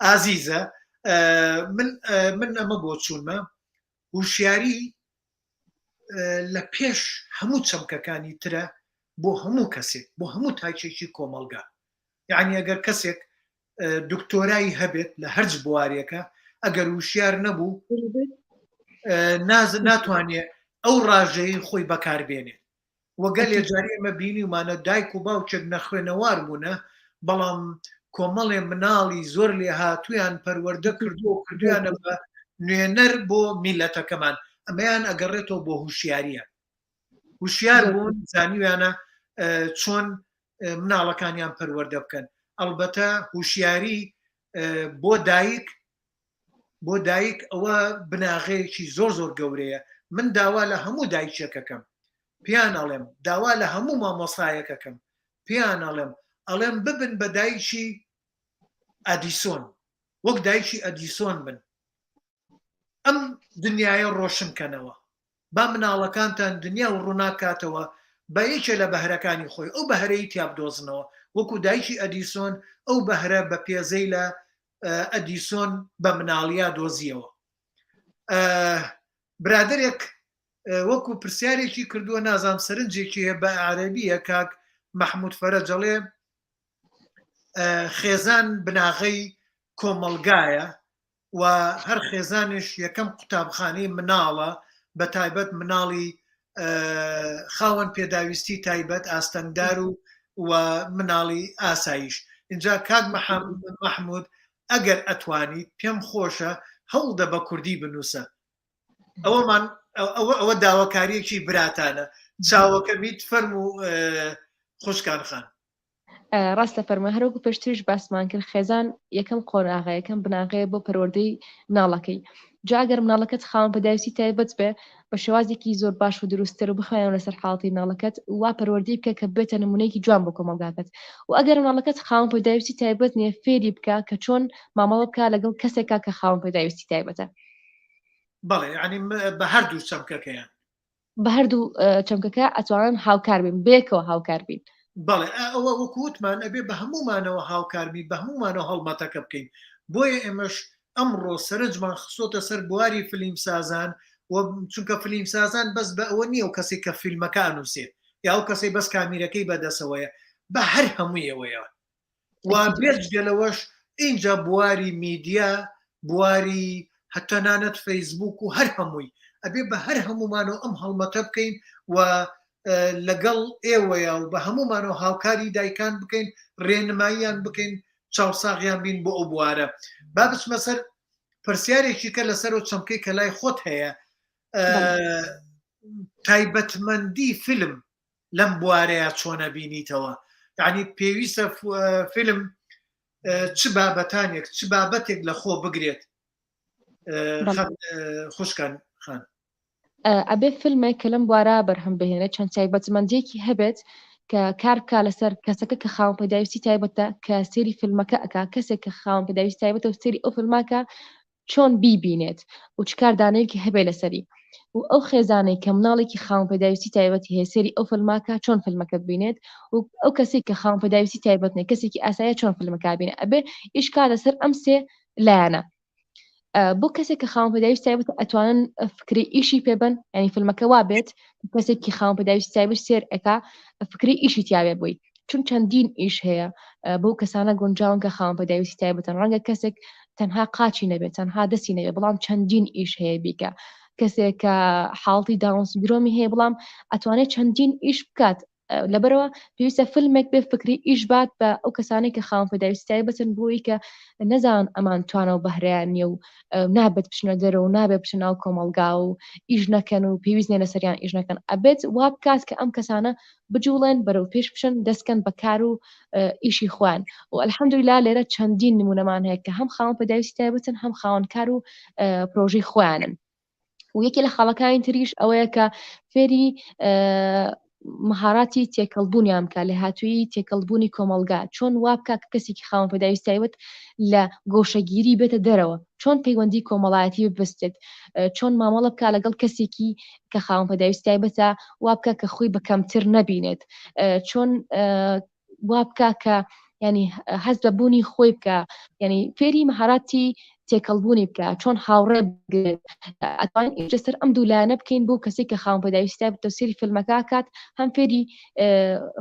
ئازیزە من من ئەمە بۆ چوونمە هوشیاری لە پێش هەموو چەمکەکانی ترە بۆ هەموو کەسێک بۆ هەموو تاکێکی کۆمەڵگا یعنی ئەگەر کەسێک دکتۆرای هەبێت لە هەرج بوارێکە ئەگەر وشیار نەبوو ناتوانێت ئەو ڕاژەی خۆی بەکاربێنێت وەگەلێ جاری ئێمە بینیومانە دایک و باوکێک نەخوێنەوار بوونە بەڵام کۆمەڵێ مناڵی زۆر لێهاتوویان پەروەردە کردووە و کردویانە بە نوێنەر بۆ میلەتەکەمان ئەمەیان ئەگەڕێتەوە بۆ هوشیاریە هوشیار بوون زانیویانە چۆن مناڵەکانیان پەروەردە بکەن ئەڵبەتە هوشیاری بۆ دایک بۆ دایک ئەوە بناغەیەکی زۆر زۆر گەورەیە من داوا لە هەموو دایکێکەکەم پێیان ئەڵێم داوا لە هەموو مامۆسایەکەکەم پێیان ئەڵێم ئەڵێم ببن بە دایکی ئەدیسۆن وەک دایکی ئەدیسۆن بن ئەم دنیاە ڕۆشن کەنەوە با مناڵەکانتان دنیا و ڕووناک کاتەوە بە یەکێ لە بەهرەکانی خۆی ئەو بەهرەی تیا بدۆزنەوە وەکو دایکی ئەدیسۆن ئەو بەهرە بە پێزەی لە ئەدیسۆن بە مناڵیا دۆزیەوە برادێک وەکو پرسیارێکی کردووە نازام سەرنجێکی هەیە بە عەربیە کاک مححمود فەرەجەڵێ. خێزان بناغەی کۆمەڵگایە و هەر خێزانیش یەکەم قوتابخانەی مناڵە بە تایبەت مناڵی خاوەن پێداویستی تایبەت ئاستەنگدار و و مناڵی ئاساییش اینجا کاک مححمود ئەگەر ئەتوانیت پێم خۆشە هەوڵدە بە کوردی بنووسە ئەوەمان ئەوە ئەوە داواکاریەکی براتانە چاوەکەمیت فەرمو خوشکان خان. ڕاستە فەرمە هەروەکو پێشتریش باسمان کرد خێزان یەکەم قۆناغە یەکەم بناغەیە بۆ پەروەردەی مناڵەکەی جا ئەگەر مناڵەکەت خاوەن پێداویستی تایبەت بێ بە شێوازێکی زۆر باش و دروستتر و بخوێنەوە لەسەر حاڵەتی مناڵەکەت وا پەروەردەی بکە کە بێتە نمونەیەکی جوان بۆ کۆمەڵگاکەت و ئەگەر مناڵەکەت خاوەن پێداویستی تایبەت نییە فێری بکە کە چۆن مامەڵە بکە لەگەڵ کەسێکا کە خاوەن پێداویستی تایبەتە. بەڵێ یانی بە هەردوو چەمکەکەیان. بە هەردوو چەمکەکە ئەتوانن هاوکار بین بێکەوە هاوکار بین. بەڵێ ئەوە وەکو وتمان ئەبێ بە هەموومانەوە هاوکار بین بە هەموومانەوە هەڵمەتەکە بکەین بۆیە ئێمەش ئەمڕۆ سەرنجمان خستۆتە سەر بواری فلیمسازان و چونکە فلیمسازان بەس بە ئەوە نییە و کەسێک کە فیلمەکە ئەنووسێت یا ئەو کەسەی بەس کامیرەکەی بەدەسەوەیە بە هەر هەموویەوەیە و بێجگە لەوەش ئینجا بواری میدیا بواری هەتەنانەت فەیسبوک و هەر هەمووی ئەبێ بە هەر هەمومانەوە ئەم هەڵمەتە بکەین و لەگەڵ ئێوەیە و بە هەمومانەوە هاوکاری دایکان بکەین ڕێنماییان بکەین چاوساغیان بین بۆ ئەو بوارە با بچمە سەر پرسیارێکی کە لەسەر و چەمکەی کە لای خۆت هەیە تایبەتمەندی فیلم لەم بوارەیە چۆنە بینیتەوە یعنی پێویستە فیلم چ بابەتانێک چ بابەتێک لە خۆ بگرێت خوشکان خان ئەبێ فیلمێک کە لەم بوارە بەرهەم بهێنێت چەند تایبەتمەندیەکی هەبێت کە کار بکە لەسەر کەسەکە کە خاوەن پێداویستی تایبەتە کە سێری فیلمەکە ئەک کەسێک کە خاوەن پێداویستی تایبەتە و سێری ئەو فیلماکە چۆن بیبینێت و چ کاردانەوەیەکی هەبێ لەسەری و ئەو خێزانەی کە مناڵێکی خاوەن پێداویستی تایبەتی هەیە سێری ئەو فیلماکە چۆن فیلمەکە ببینێت و ئەو کەسێک کە خاوەن پێداویستی تایبەت نیە کەسێکی ئاسایە چۆن فیلمەکە بینێ ئەبێ ئیش کا لەسەر ئەم سێ لایەنە بۆ کەسێک کە خاوەن پێداویستی تایبەت ئەتوانن فکری ئیشی پێبن ینی فیلمەکە وا بێت کەسێکی خاوەن پێداویستی تایبەت سێر ئەکا فکری ئیشی تیاوێ بووی چون چەندین ئیش هەیە بۆ کەسانە گونجاون کە خاوەن پێداویستی تایبەتن ڕەنگە کەسێک تەنها قاچی نەبێت تەنها دەستی نەبێت بەڵام چەندین ئیش هەیە بیکە کەسێک کە حاڵتی داون سندرۆمی هەیە بەڵام ئەتوانێت چەندین ئیش بکات لەبەرەوە پێویستە فیلمێک بێ فکری ئیش بات بە ئەو کەسانێک کە خاوەن پێداویستی تایبەتن بۆی کە نەزان ئەمان توانە و بەهرەیان نییە و نابێت بچنە دەرەوە و نابێت بچنە ناو کۆمەڵگا و ئیش نەکەن و پێویست نیە لەسەریان ئیش نەکەن ئەبێت وا بکات کە ئەم کەسانە بجوڵێن بەرەو پێش بچن دەستکەن بە کار و ئیشی خۆیان و الحمدلله لێرە چەندین نمونەمان هەیە کە هەم خاوەن پێداویستی تایبەتن هەم خاوەن کار و پرۆژەی خۆیانن و یەکێ لە خاڵەکانی تریش ئەوەیە کە فێری مەهاراتی تێکەڵبوونیان بکە لێهاتوویی تێکەڵبوونی کۆمەڵگا چۆن وا بکە کە کەسێکی خاوەن پێداویستی تایبەت لە گۆشەگیری بێتە دەرەوە چۆن پەیوەندی کۆمەڵایەتی ببەستێت چۆن مامەڵە بکە لەگەڵ کەسێکی کە خاوەن پێداویستی تایبەتە وا بکە کە خۆی بە کەمتر نەبینێت چۆن وا بکە کە ینی هەست بە بوونی خۆی بکە ینی فێری مەهاراتی تێکەڵبوونی بکە چۆن هاوڕێ بگرێت ئەتوانین ئیش لەسەر ئەم دوو لایەنە بکەین بۆ کەسێک کە خاوەن پێداویستی بە تەفسیری فیلمەکە کات هەم فێری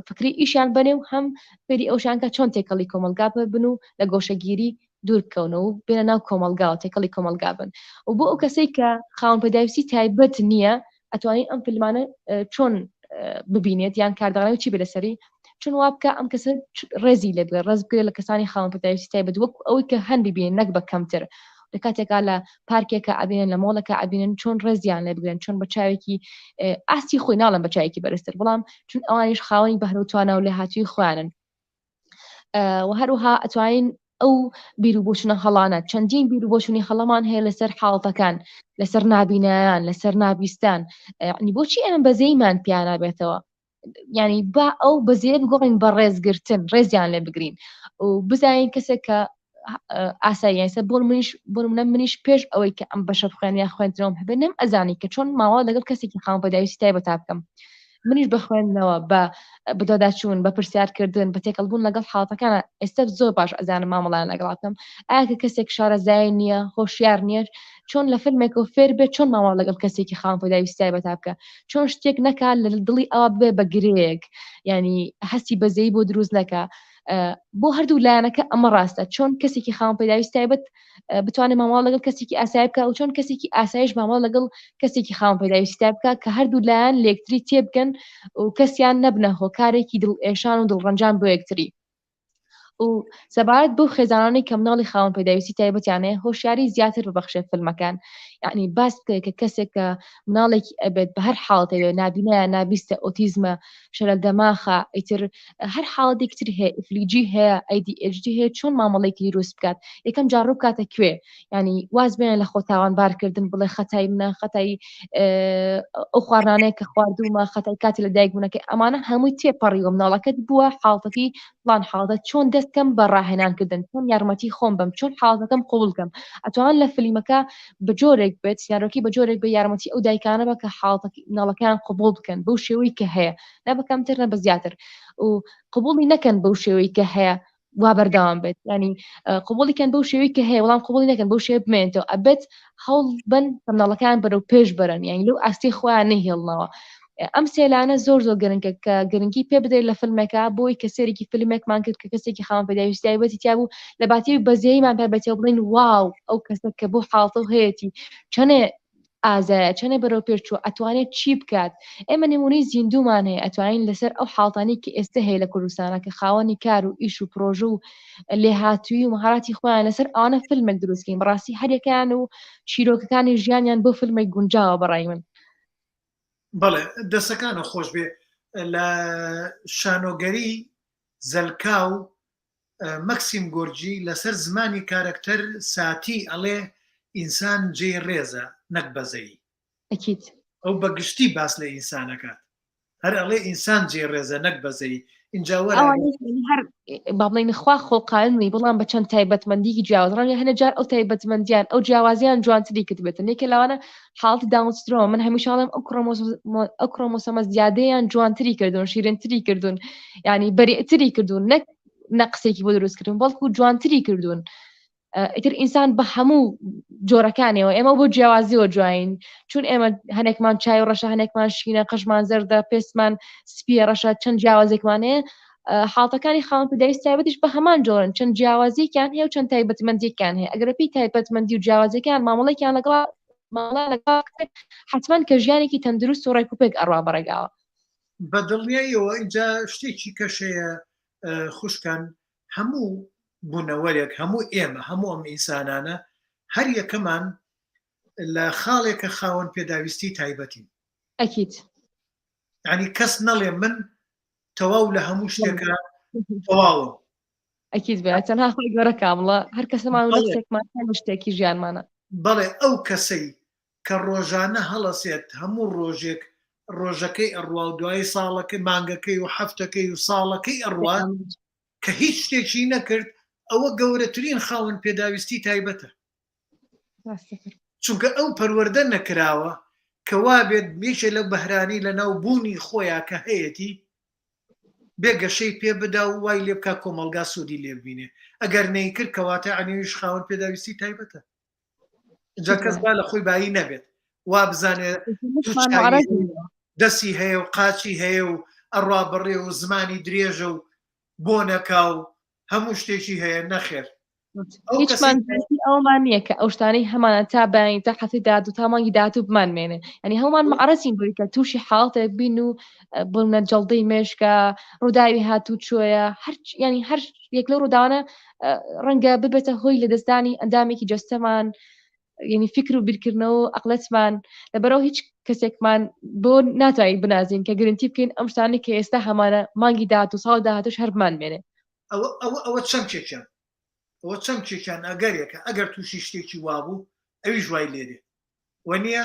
فکری ئیشیان بەنێ و هەم فێری ئەوشان کە چۆن تێکەڵی کۆمەلگا بن و لە گۆشەگیری دوور بکەونەوە و بێنە ناو کۆمەلگاوە تێکەڵی کۆمەلگا بن و بۆ ئەو کەسێک کە خاوەن پێداویستی تایبەت نییە ئەتوانین ئەم فیلمانە چۆن ببینێت یان کاردانەوەی چی بێ لەسەری چون وا بکە ئەم کەسە ڕێزی لێ بگرێت ڕێز بگرێت لە کەسانی خاوەن پێداویستی تایبەت وەک ئەوەی کە هەن ببینن نەک بە کەمتر لە کاتێکا لە پارکێکە ئەبینن لە مۆڵەکە ئەبینن چۆن ڕێزیان لێ بگرن چۆن بە چاوێکی ئاستی خۆی ناڵم بە چاوێکی بەرزتر بەڵام چون ئەوانیش خاوەنی بەهرە و توانا و لێهاتووی خۆیانن و هەروها ئەتوانین ئەو بیر و بۆچونە هەڵانە چەندین بیر و بۆچونی هەڵەمان هەیە لەسەر حاڵتەکان لەسەر نابینایان لەسەر نابیستان ینی بۆچی ئێمە بەزەیمان پیانابێتەوە ینی با ئەو بەزەیە بگۆڕین بە ڕێزگرتن ڕێزیان لێ بگرین و بزانین کەسێک کە ئاساییە بۆ منیش بۆ منە منیش پێش ئەوەی کە ئەم بەشە بخوێن یا خوێندنەوەم هەبێ نەم ئەزانی کە چۆن ماوە لەگەڵ کەسێکی خاوەن پێداویستی تایبەتا بکەم منیش بە خوێندنەوە بە بەدواداچوون بە پرسیارکردن بە تێکەڵبوون لەگەڵ حاڵەتەکانە ئێستا زۆر باش ئەزانم مامەڵەیان لەگەڵ بکەم ئایا کە کەسێک شارەزای نییە هۆشیار نییە چۆن لە فیلمێکەوە فێر بێت چۆن مامەڵە لەگەڵ کەسێکی خاوەن پێداویستی تایبەتا بکە چۆن شتێک نەکات لە دڵی ئەوە ببێ بە گرێیەک ینی هەستی بەزەیی بۆ دروست نەکا. بۆ هەردوو لایەنەکە ئەمە ڕاستە چۆن کەسێکی خاوەن پێداویستی تایبەت بتوانێت مامەڵە لەگەڵ کەسێکی ئاسایی بکە و چۆن کەسێکی ئاسایش مامەڵە لەگەڵ کەسێکی خاوەن پێداویستی تایبەت بکە کە هەردوو لایەن لێکتری تێبگەن و کەسیان نەبنە هۆکارێکی دڵ ئێشان و دڵڕەنجان بۆ یەکتری و سەبارەت بەو خێزانانەی کە مناڵی خاوەن پێداویستی تایبەتیان هەیە هۆشیاری زیاتر ببەخشێت فیلمەکان یعنی باس بکە کە کەسێک کە مناڵێکی ئەبێت بە هەر حاڵەتێک بێت نابینایە نابیستە ئۆتیزمە شەلەل دەماخە ئیتر هەر حاڵەتێکی تر هەیە ئیفلیجی هەیە ADHD هەیە چۆن مامەڵێکی دروست بکات یەکەم جار ڕوو بکاتە کوێ ینی واز بێنە لە خۆ تاوانبارکردن بڵێ خەتای منە خەتای ئەو خواردانەیە کە خواردوومە خەتای کاتی لە دایک بوونەکەی ئەمانە هەمووی تێپەڕیوە مناڵەکەت بووە حاڵەتەکەی فڵان حاڵەتە چۆن دەست کەم بە ڕاهێنانکردن چۆن یارمەتی خۆم بم چۆن حاڵەتەکەم قبوڵ کەم ئەتوان لە فلیمەکە بە جۆرێک بێت سیناریۆکەی بە جۆرێک بە یارمەتی ئەو دایکانە بە کە حاڵەتەکەی مناڵەکەیان قبوڵ بکەن بەو شێوەی کە هەیە نە بە کەمتر نە بە زیاتر و قبوڵی نەکەن بەو شێوەی کە هەیە وا بەردەوام بێت ینی قبوڵی کەن بەو شێوەی کە هەیە وەڵام قبوڵی نەکەن بەو شێوە بمێنێتەوە ئەبێت هەوڵ بن کە مناڵەکان بەرەو پێش بەرن یانی لەو ئاستی خۆیان نەهێڵنەوە ئەم سێلانە زۆر زۆر گرنگە کە گرنگی پێ بدرێت لە فیلمێکە بۆی کە سێرێکی فیلمێکمان کرد کە کەسێکی خاوەن پێداویستی تایبەتی تیا بوو لە باتی بەزەیمان پێ بەتەوە بڵێن واو ئەو کەسە کە بۆ حاڵتە و هەیەتی چەنێ ئازایە چەنێ بەرەو پێش چووە ئەتوانێت چی بکات ئێمە نمونەی زیندوومان هەیە ئەتوانین لەسەر ئەو حاڵتانی کە ئێستا هەیە لە کوردستانە کە خاوەنی کار و ئیش و پرۆژە و لێهاتووی و مەهاراتی خۆیان لەسەر ئەوانە فیلمێک دروستکەین بەڕاستی هەریەکەیان و چیرۆکەکانی ژیانیان بۆ فیلمێک گونجاوە بەڕای من. بەڵێ دەسەکانە خۆش بێ لە شانۆگەری زەلکاو مەکسیم گۆرجی لەسەر زمانی کارەکتەر ساتی ئەڵێ ئینسان جێی ڕێزە نەک بەزەیی. ئەکید. ئەو بە گشتی باس لە ئینسان ئەکات هەر ئەڵێ ئینسان جێی ڕێزە نەک بەزەیی ئینجا وەرە ئەوانەی یعنی هەر با بڵێین خوا خۆڵقاندنی بەڵام بە چەند تایبەتمەندیکی جیاواز ڕەنگە هەنێ جار ئەو تایبەتمەندیان ئەو جیاوازیان جوانتری کردبێتن یەکێ لەوانە حاڵەتی داون سندرۆم من هەمیشە ئەڵێم ئەو ئەو کرۆمۆسۆمە زیادەیان جوانتری کردوون شیرنتری کردوون یعنی بەریئتری کردوون نەک نەقسێکی بۆ دروست کردوون بەڵکو جوانتری کردوون ئیتر ئینسان بە هەموو جۆرەکانیەوە ئێمە بۆ جیاوازیەوە جوین چون ئێمە هەنێکمان چای و ڕەشە هەنێکمان شینە قژمان زەردە پێستمان سپیە ڕەشە چەند جیاوازێکمان هەیە حاڵتەکانی خاوەن پێداویستی تایبەتیش بە هەمان جۆرن چەند جیاوازیەکیان هەیە و چەند تایبەتمەندیەکیان هەیە ئەگەر پێی تایبەتمەندی و جیاوازیەکان مامەڵێکیان لەگەڵ مامەڵە لەگەڵ حتمما کە ژیانێکی تەندروست و ڕێکوپێک ئەڕوا بەڕێگاوە. بە دڵنیاییەوە ئینجا شتێکی کەش هەیە خوشکان هەموو بوونەوەرێک هەموو ئێمە هەموو ئەم ئینسانانە هەر یەکەمان لە خاڵێکە خاوەن پێداویستی تایبەتین. ئەکید. یانی کەس نەڵێ من تەواو لە هەموو شتێکە تەواوم. ئەکید بێ تەنها خۆی گەورە کامڵە هەر کەسەمان و نەفسێکمان هەموو شتێکی ژیانمانە. بەڵێ ئەو کەسەی کە ڕۆژانە هەڵەسێت هەموو ڕۆژێک ڕۆژەکەی ئەڕوا و دوایی ساڵەکەی مانگەکەی و هەفتەکەی و ساڵەکەی ئەڕوات کە هیچ شتێکی نەکرد ئەوە گەورەترین خاوەن پێداویستی تایبەتە. چونکە ئەو پەروەردە نەکراوە کە وابێت یەکێ لەو بەهرانەی لەناو بوونی خۆیا کە هەیەتی بێ گەشەی پێ بدا و وای لێ بکا کۆمەڵگا سوودی لێ ببینێ ئەگەر نەیکرد کەواتە ئەنیویش خاوەن پێداویستی تایبەتە جا کەس با لە خۆی بایی نەبێت وا بزانێ دەستی هەیە و قاچی هەیە و ئەڕوا بڕێ و زمانی درێژە و بۆ نەکا و هەموو شتێکی هەیە نەخێر هیچمان ئەومان نییە کە ئەو شتانەی هەمانە تا بەیانی تا هەفتەی داهاتوو تا مانگی داهاتوو بمانمێنێ یعنی هەمومان معرەزین بۆی کە تووشی حاڵەتێک بین و بڵنە جەڵدەی مێشکە ڕووداوی هاتوو چۆیە هەر ینی هەر یەک لەو ڕووداوانە ڕەنگە ببێتە هۆی لەدەستدانی ئەندامێکی جەستەمان یعنی فکر و بیرکردنەوە و ئەقلەتمان لەبەرەوە هیچ کەسێکمان بۆ ناتوانین بنازین کە گرنتی بکەین ئەم شتانەی کە ئێستا هەمانە مانگی داهات و ساڵ داهاتوش هەر بمانمێنێ. ئەوە ئەوە ئەوە چەمکێکیان ئەوە چەمکێکیان ئەگەرێکە ئەگەر تووشی شتێکی وابوو ئەویش وای لێدێ وە نییە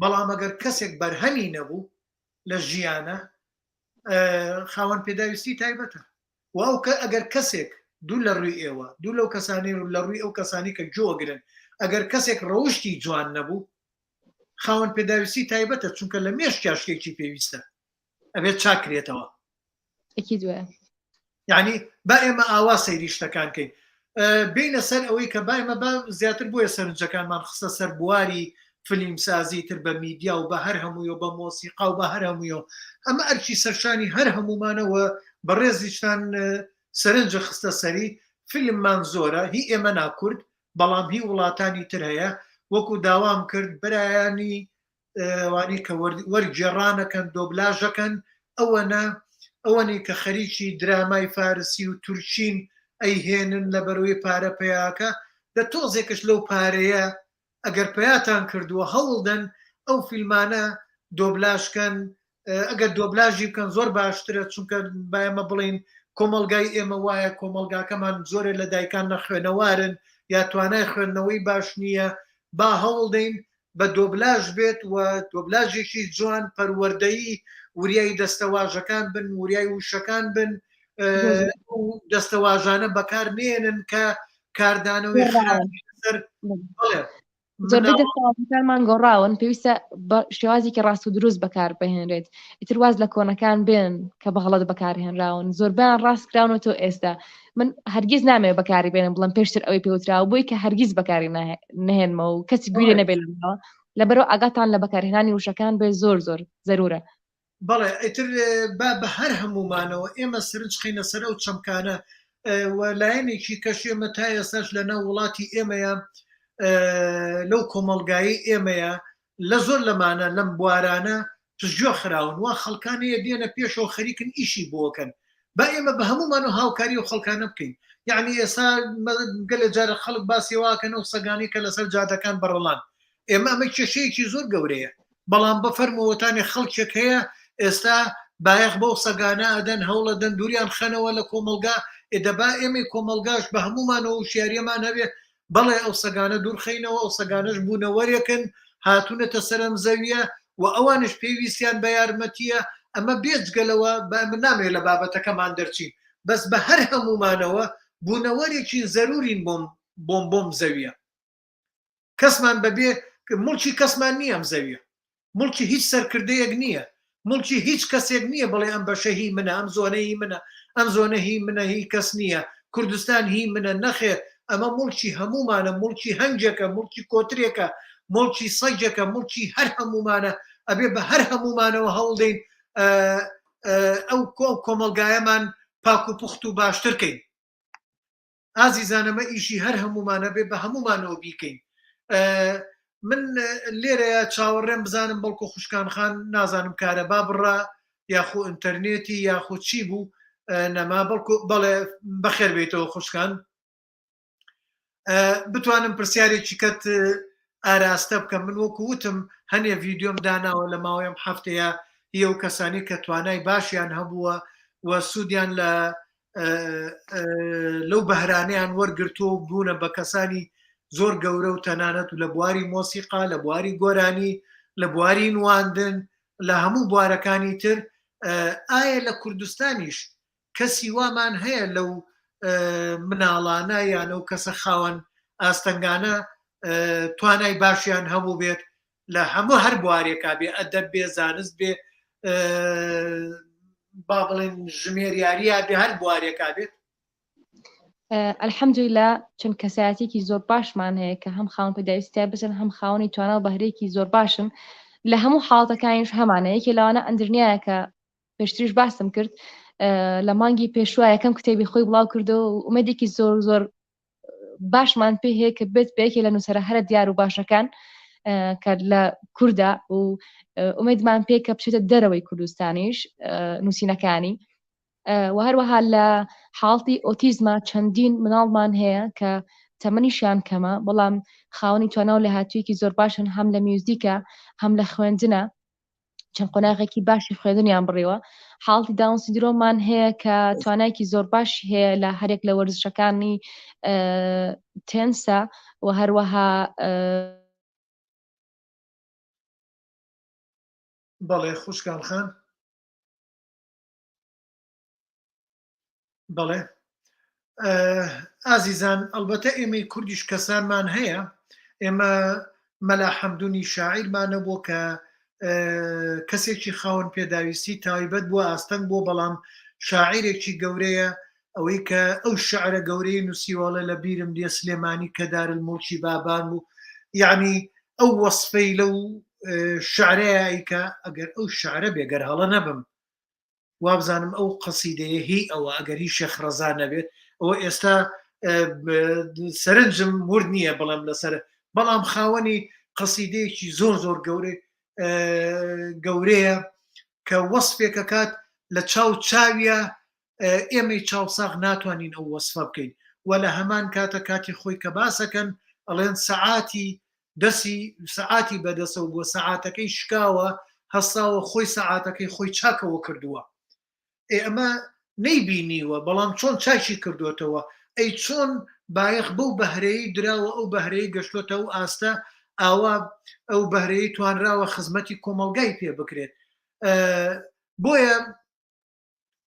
بەڵام ئەگەر کەسێک بەرهەمی نەبوو لە ژیانە خاوەن پێداویستی تایبەتە و ئەو کە ئەگەر کەسێک دوو لە ڕووی ئێوە دوو لەو کەسانی لە ڕووی ئەو کەسانی کە گۆگرن ئەگەر کەسێک ڕەوشتی جوان نەبوو خاوەن پێداویستی تایبەتە چونکە لە مێشکیا شتێکی پێویستە ئەبێت چاکرێتەوە ئەکید وایە. یعنی با ئێمە ئاوا سەیری شتەکان کەین بینە سەر ئەوەی کە با ئێمە با زیاتر بۆیە سەرنجەکانمان خستە سەر بواری فلیمسازی تر بە میدیا و بە هەر هەمووی و بە مۆسیقا و بە هەر هەموویەوە ئەمە ئەرکی سەرشانی هەر هەموومانەوە بەڕێزیشتان. سەرنج خستە سەری فیلممان زۆرە هی ئێمە نا کورد بەڵام هی وڵاتانی تر هەیە وەکو داوام کرد برایانی وانی کە وەرگێڕانەکەن دۆبلاژەکەن ئەوەنە ئەوەنی کە خەریکی درامای فارسی و تورکین ئەیهێنن لەبەرەوەی پارە پیاکە دە تۆزێکش لەو پارەیە ئەگەر پەیاتان کردووە هەوڵدەن ئەو فیلمانە دۆبلاژ کەن ئەگەر دۆبلاژی بکەن زۆر باشترە چونکە با ئێمە بڵین کۆمەڵگای ئێمە وایە کۆمەڵگاکەمان زۆرێ لە دایکان نەخوێنەوارن یا توانای خوێندنەوەی باش نییە با هەوڵدەین بە دۆبلاژ بێت و دۆبلاژێکی جوان پەروەردەیی وریای دەستەواژەکان بن وریای وشەکان بن دەستەواژانە بەکار نێنن کە کاردانەوەی سەر زۆربەی دەستەواژەکانمان گۆڕاون پێویستە بە شێوازێکی ڕاست و دروست بەکار بهێنرێت ئیتر واز لە کۆنەکان بێن کە بە غەڵەت بەکارهێنراون زۆربیان ڕاست کراونەوە تۆ ئێستا من هەرگیز نامەوێت بەکاری بێنم بڵم پێشتر ئەوەی پێوتراوە بۆی کە هەرگیز بەکاری نەهێنمەوە و کەسی گوێ نەبێت لەمەوە لەبەرەوە ئاگاتان لە بەکارهێنانی وشەکان بێ زۆر زۆر زەرورە بەڵێ ئیتر با بە هەر هەموومانەوە ئێمە سرنج خەینە سەر ئەو چەمکانە و لایەنێکی کەش ئێمە تا ئێستاش لە ناو وڵاتی ئێمەیە لەو کۆمەڵگایی ئێمەیە لە زۆر لەمانە لەم بوارانە پشتگوێ خراون وا خەڵکانەیە دێنە پێشەوە خەریکن ئیشی بۆکەن با ئێمە بە هەمومان و هاوکاری و خەڵکانە بکەین یعنی ئێستا گەلێ جارە خەڵک باسی واکەن ئەو سەگانی کە لەسەر جادەکان بەڕەڵان ئێمە ئەمە کێشەیەکی زۆر گەورەیە بەڵام بفەرمووەتانێ خەڵکێک هەیە ئێستا بایەخ بەو سەگانە ئەدەن هەوڵەدەن دووریان خەنەوە لە کۆمەڵگا ئێ دەبا ئێمەی کۆمەڵگاش بە هەموومانەوە وشیاریەمان هەبێ بەڵێ ئەو سەگانە دوورخەینەوە ئەو سەگانەش بوونەوەرێکن هاتوونەتە سەر ئەم زەویە و ئەوانش پێویستیان بە یارمەتیە ئەمە بێجگە لەوە بە من نامەوێت لە بابەتەکەمان دەرچین بەس بە هەر هەموومانەوە بوونەوەرێکی زەرورین بۆم بۆم بۆم زەویە کەسمان بەبێ موڵکی کەسمان نییە ئەم زەویە موڵکی هیچ سەرکردەیەک نییە موڵکی هیچ کەسێک نییە بڵێ ئەم بەشە هی منە ئەم زۆنە هی منە ئەم زۆنە هی منە هی کەس نییە کوردستان هی منە نەخێر ئەمە موڵکی هەمومانە موڵکی هەنگێکە موڵکی کۆترێکە موڵکی سەگێکە موڵکی هەر هەمومانە ئەبێ بە هەر هەمومانەوە هەوڵدەین ئەو کۆ کۆمەڵگایەمان پاک و پوخت و باشتر کەین ئازیزان ئەمە ئیشی هەر هەموومانە بێ بە هەموومانەوە بیکەین من لێرەیە چاوەڕێم بزانم بەڵکو خوشکان خان نازانم کارەبا بڕە یاخۆ ئینتەرنێتی یاخۆ چی بوو نەما بەڵکو بەڵێ بەخێر بێتەوە خوشکان بتوانم پرسیارێکی کەت ئاراستە بکەم من وەکو وتم هەنێ ڤیددیۆم داناوە لە ماوەی ئەم هەفتەیە هی ئەو کەسانی کە توانای باشیان هەبووە و سوودیان لە لەو بەهرانەیان وەرگرتووە و بوونە بە کەسانی زۆر گەورە و تەنانەت و لە بواری مۆسیقا لە بواری گۆرانی لە بواری نواندن لە هەموو بوارەکانی تر ئایا لە کوردستانیش کەسی وامان هەیە لەو مناڵانە یان ئەو کەسە خاوەن ئاستەنگانە توانای باشیان هەبوو بێت لە هەموو هەر بوارێکا بێ ئەدەب بێ زانست بێ با بڵێن ژمێریارییا بێ هەر بوارێکا بێت الحەمدللە چەند کەسایەتێکی زۆر باشمان هەیە کە هەم خاوەن پێداویستی تایبەتن هەم خاوەنی توانا و بەهرەیەکی زۆر باشن لە هەموو حاڵەتەکانیش هەمانە یەکێ لەوانە ئەندرنیایە کە پێشتریش باسم کرد لە مانگی پێشوە یەکەم کتێبی خۆی بڵاو کردەوە و ئومێدێکی زۆر زۆر باشمان پێ هەیە کە بێت بە یەکێ لە نووسەرە هەرە دیار و باشەکان کە لە کووردا و ئومێدمان پێ کە بچێتە دەرەوەی کوردستانیش نووسینەکانی و هەروەها لە حاڵتی ئۆتیزما چەندین مناڵمان هەیە کە تەمەنیشیان کەمە بەڵام خاوەنی توانا و لێهاتوویەکی زۆر باشن هەم لە میوزیکە هەم لە خوێندنە چەند قۆناغێکی باشی خوێندنیان بڕیوە حاڵتی داون سیندرۆممان هەیە کە توانایکی زۆر باشی هەیە لە هەرێک لە وەرزشەکانی تێنسە و هەروەها بەڵێ خوشکان خان بەڵێ ئازیزان ئەڵبەتە ئێمەی کوردیش کەسانمان هەیە ئێمە مەلا حەمدونی شاعیرمان نەبووە کە کەسێکی خاوەن پێداویستی تایبەت بووە ئاستەنگ بووە بەڵام شاعیرێکی گەورەیە ئەوەی کە ئەو شعرە گەورەی نووسیوەڵێ لە بیرم دێ سلێمانی کە دارالموڵکی بابان بوو یعنی ئەو وەصفەی لەو شعرەیە کە ئەگەر ئەو شعرە بێ گەر هەڵە نەبم. وابزانم ئەو قەسیدەیە هی ئەوە ئەگەر هی شێخ ڕەزا نەبێت ئەوە ئێستا سەرنجم ورد نییە بڵێم لەسەر بەڵام خاوەنی قەسیدەیەکی زۆر زۆر گەورەی گەورەیە کە وەسفێکەکات لە چاو چاویە ئێمەی چاوساغ ناتوانین ئەو وەسفە بکەین و لە هەمان کاتە کاتی خۆی کە باسەکەن ئەڵێن سەعاتی دەسی سەعاتی بەدەسەوە بووە سەعاتەکەی شکاوە هەستاوە خۆی سەعاتەکەی خۆی چاکەوە کردووە ئێ ئەمە نەیبینیوە بەڵام چۆن چاکی کردوێتەوە ئەی چۆن بایەخ بەو بەهرەی دراوە ئەو بەهرەی گەشتۆتە ئەو ئاستە ئاوا ئەو بەهرەی توانراوە خزمەتی کۆمەڵگای پێ بکرێت بۆیە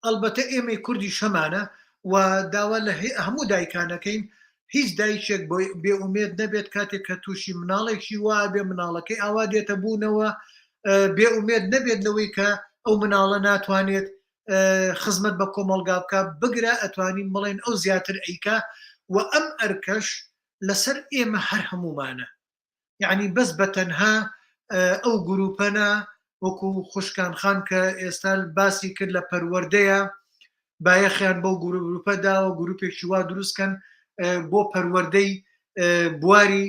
ئەڵبەتە ئێمەی کوردیش هەمانە و داوا لە هەموو دایکانەکەین هیچ دایکێک بێ ئومێد نەبێت کاتێک کە تووشی مناڵێکی وا بێ مناڵەکەی ئاوا دێتە بوونەوە بێ ئومێد نەبێت لەوەی کە ئەو مناڵە ناتوانێت خزمەت بە کۆمەڵگا بکە بگرە ئەتوانین بڵێن ئەو زیاتر ئەیکا و ئەم ئەرکەش لەسەر ئێمە هەر هەمومانە یەعنی بەس بە تەنها ئەو گروپە نا وەکو خوشکان خان کە ئێستا باسی کرد لە پەروەردەیە بایەخیان بەو گروپە داوە گروپێکی وا دروستکەن بۆ پەروەردەی بواری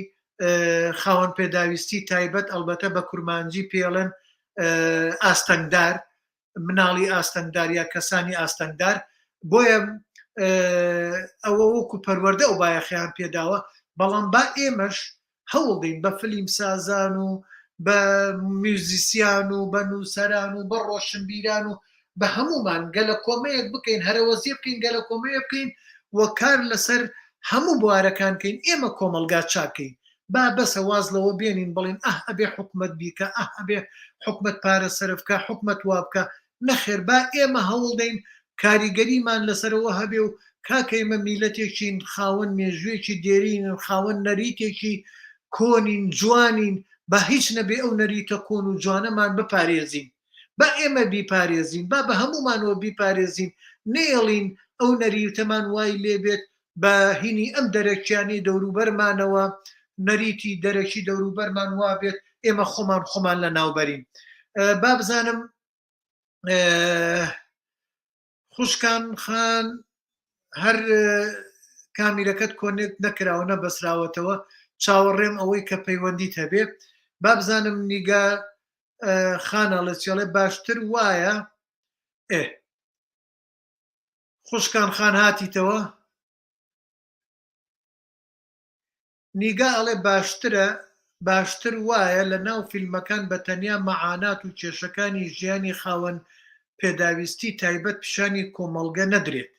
خاوەن پێداویستی تایبەت ئەلبەتە بە کورمانجی پێڵێن ئاستەنگدار مناڵی ئاستەنگدار یا کەسانی ئاستەنگدار بۆیە ئەوە وەکو پەروەردە ئەو بایەخیان پێداوە بەڵام با ئێمەش هەوڵدەین بە فلیم سازان و بە میوزیسیان و بە نووسەران و بە ڕۆشنبیران و بە هەمومان گەلە کۆمەیەک بکەین هەرەوەزیە بکەین گەلە کۆمەیە بکەین و کار لەسەر هەموو بوارەکان کەین ئێمە کۆمەلگا چاکەین با بەسە واز لەوە بێنین بڵێین ئاه ئەبێ حکومەت بیکا ئاه ئەبێ حکومەت پارە سەرف کا حکومەت وابکا نەخێر با ئێمە هەوڵدەین کاریگەریمان لەسەرەوە هەبێ و کاکە ئێمە میلەتێکین خاوەن مێژوویەکی دێرینن خاوەن نەریتێکی کۆنین جوانین با هیچ نەبێ ئەو نەریتە کۆن و جوانەمان بپارێزین با ئێمە بیپارێزین با بە هەموومانەوە بیپارێزین نەیەڵین ئەو نەریتەمان وای لێبێت بە هینی ئەم دەرەکیانەی دەوروبەرمانەوە نەریتی دەرەکی دەوروبەرمان وابێت ئێمە خۆمان خۆمان لە ناوبەرین با بزانم خوشکان خان هەر کامیرەکەت connect نەکراوە نەبەسراوەتەوە چاوەڕێم ئەوەی کە پەیوەندیت هەبێ با بزانم نیگا خانەڵێ چێڵێ باشتر وایە ئێ خوشکان خان هاتیتەوە؟ نیگا ئەڵێ باشترە باشتر وایە لە ناو فیلمەکان بە تەنیا مەعانات و کێشەکانی ژیانی خاوەن پێداویستی تایبەت پیشانی کۆمەڵگە نەدرێت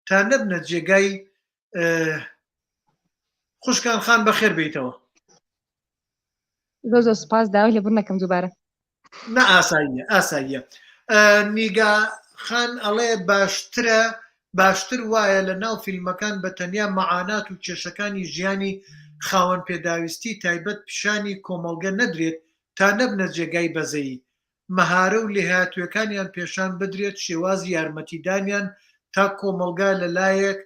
تا نەبنە جێگای خوشکان خان بەخێر بیتەوە. زۆر زۆر سپاس داوای لێبوردن نەکەم دووبارە. نا ئاساییە ئاساییە نیگا خان ئەڵێ باشترە باشتر وایە لە ناو فیلمەکان بە تەنیا مەعانات و کێشەکانی ژیانی خاوەن پێداویستی تایبەت پیشانی کۆمەڵگە نەدرێت تا نەبنە جێگای بەزەیی مەهارە و لێهاتووێکانیان پێشان بدرێت شێوازی یارمەتیدانیان تا کۆمەڵگا لە لایەک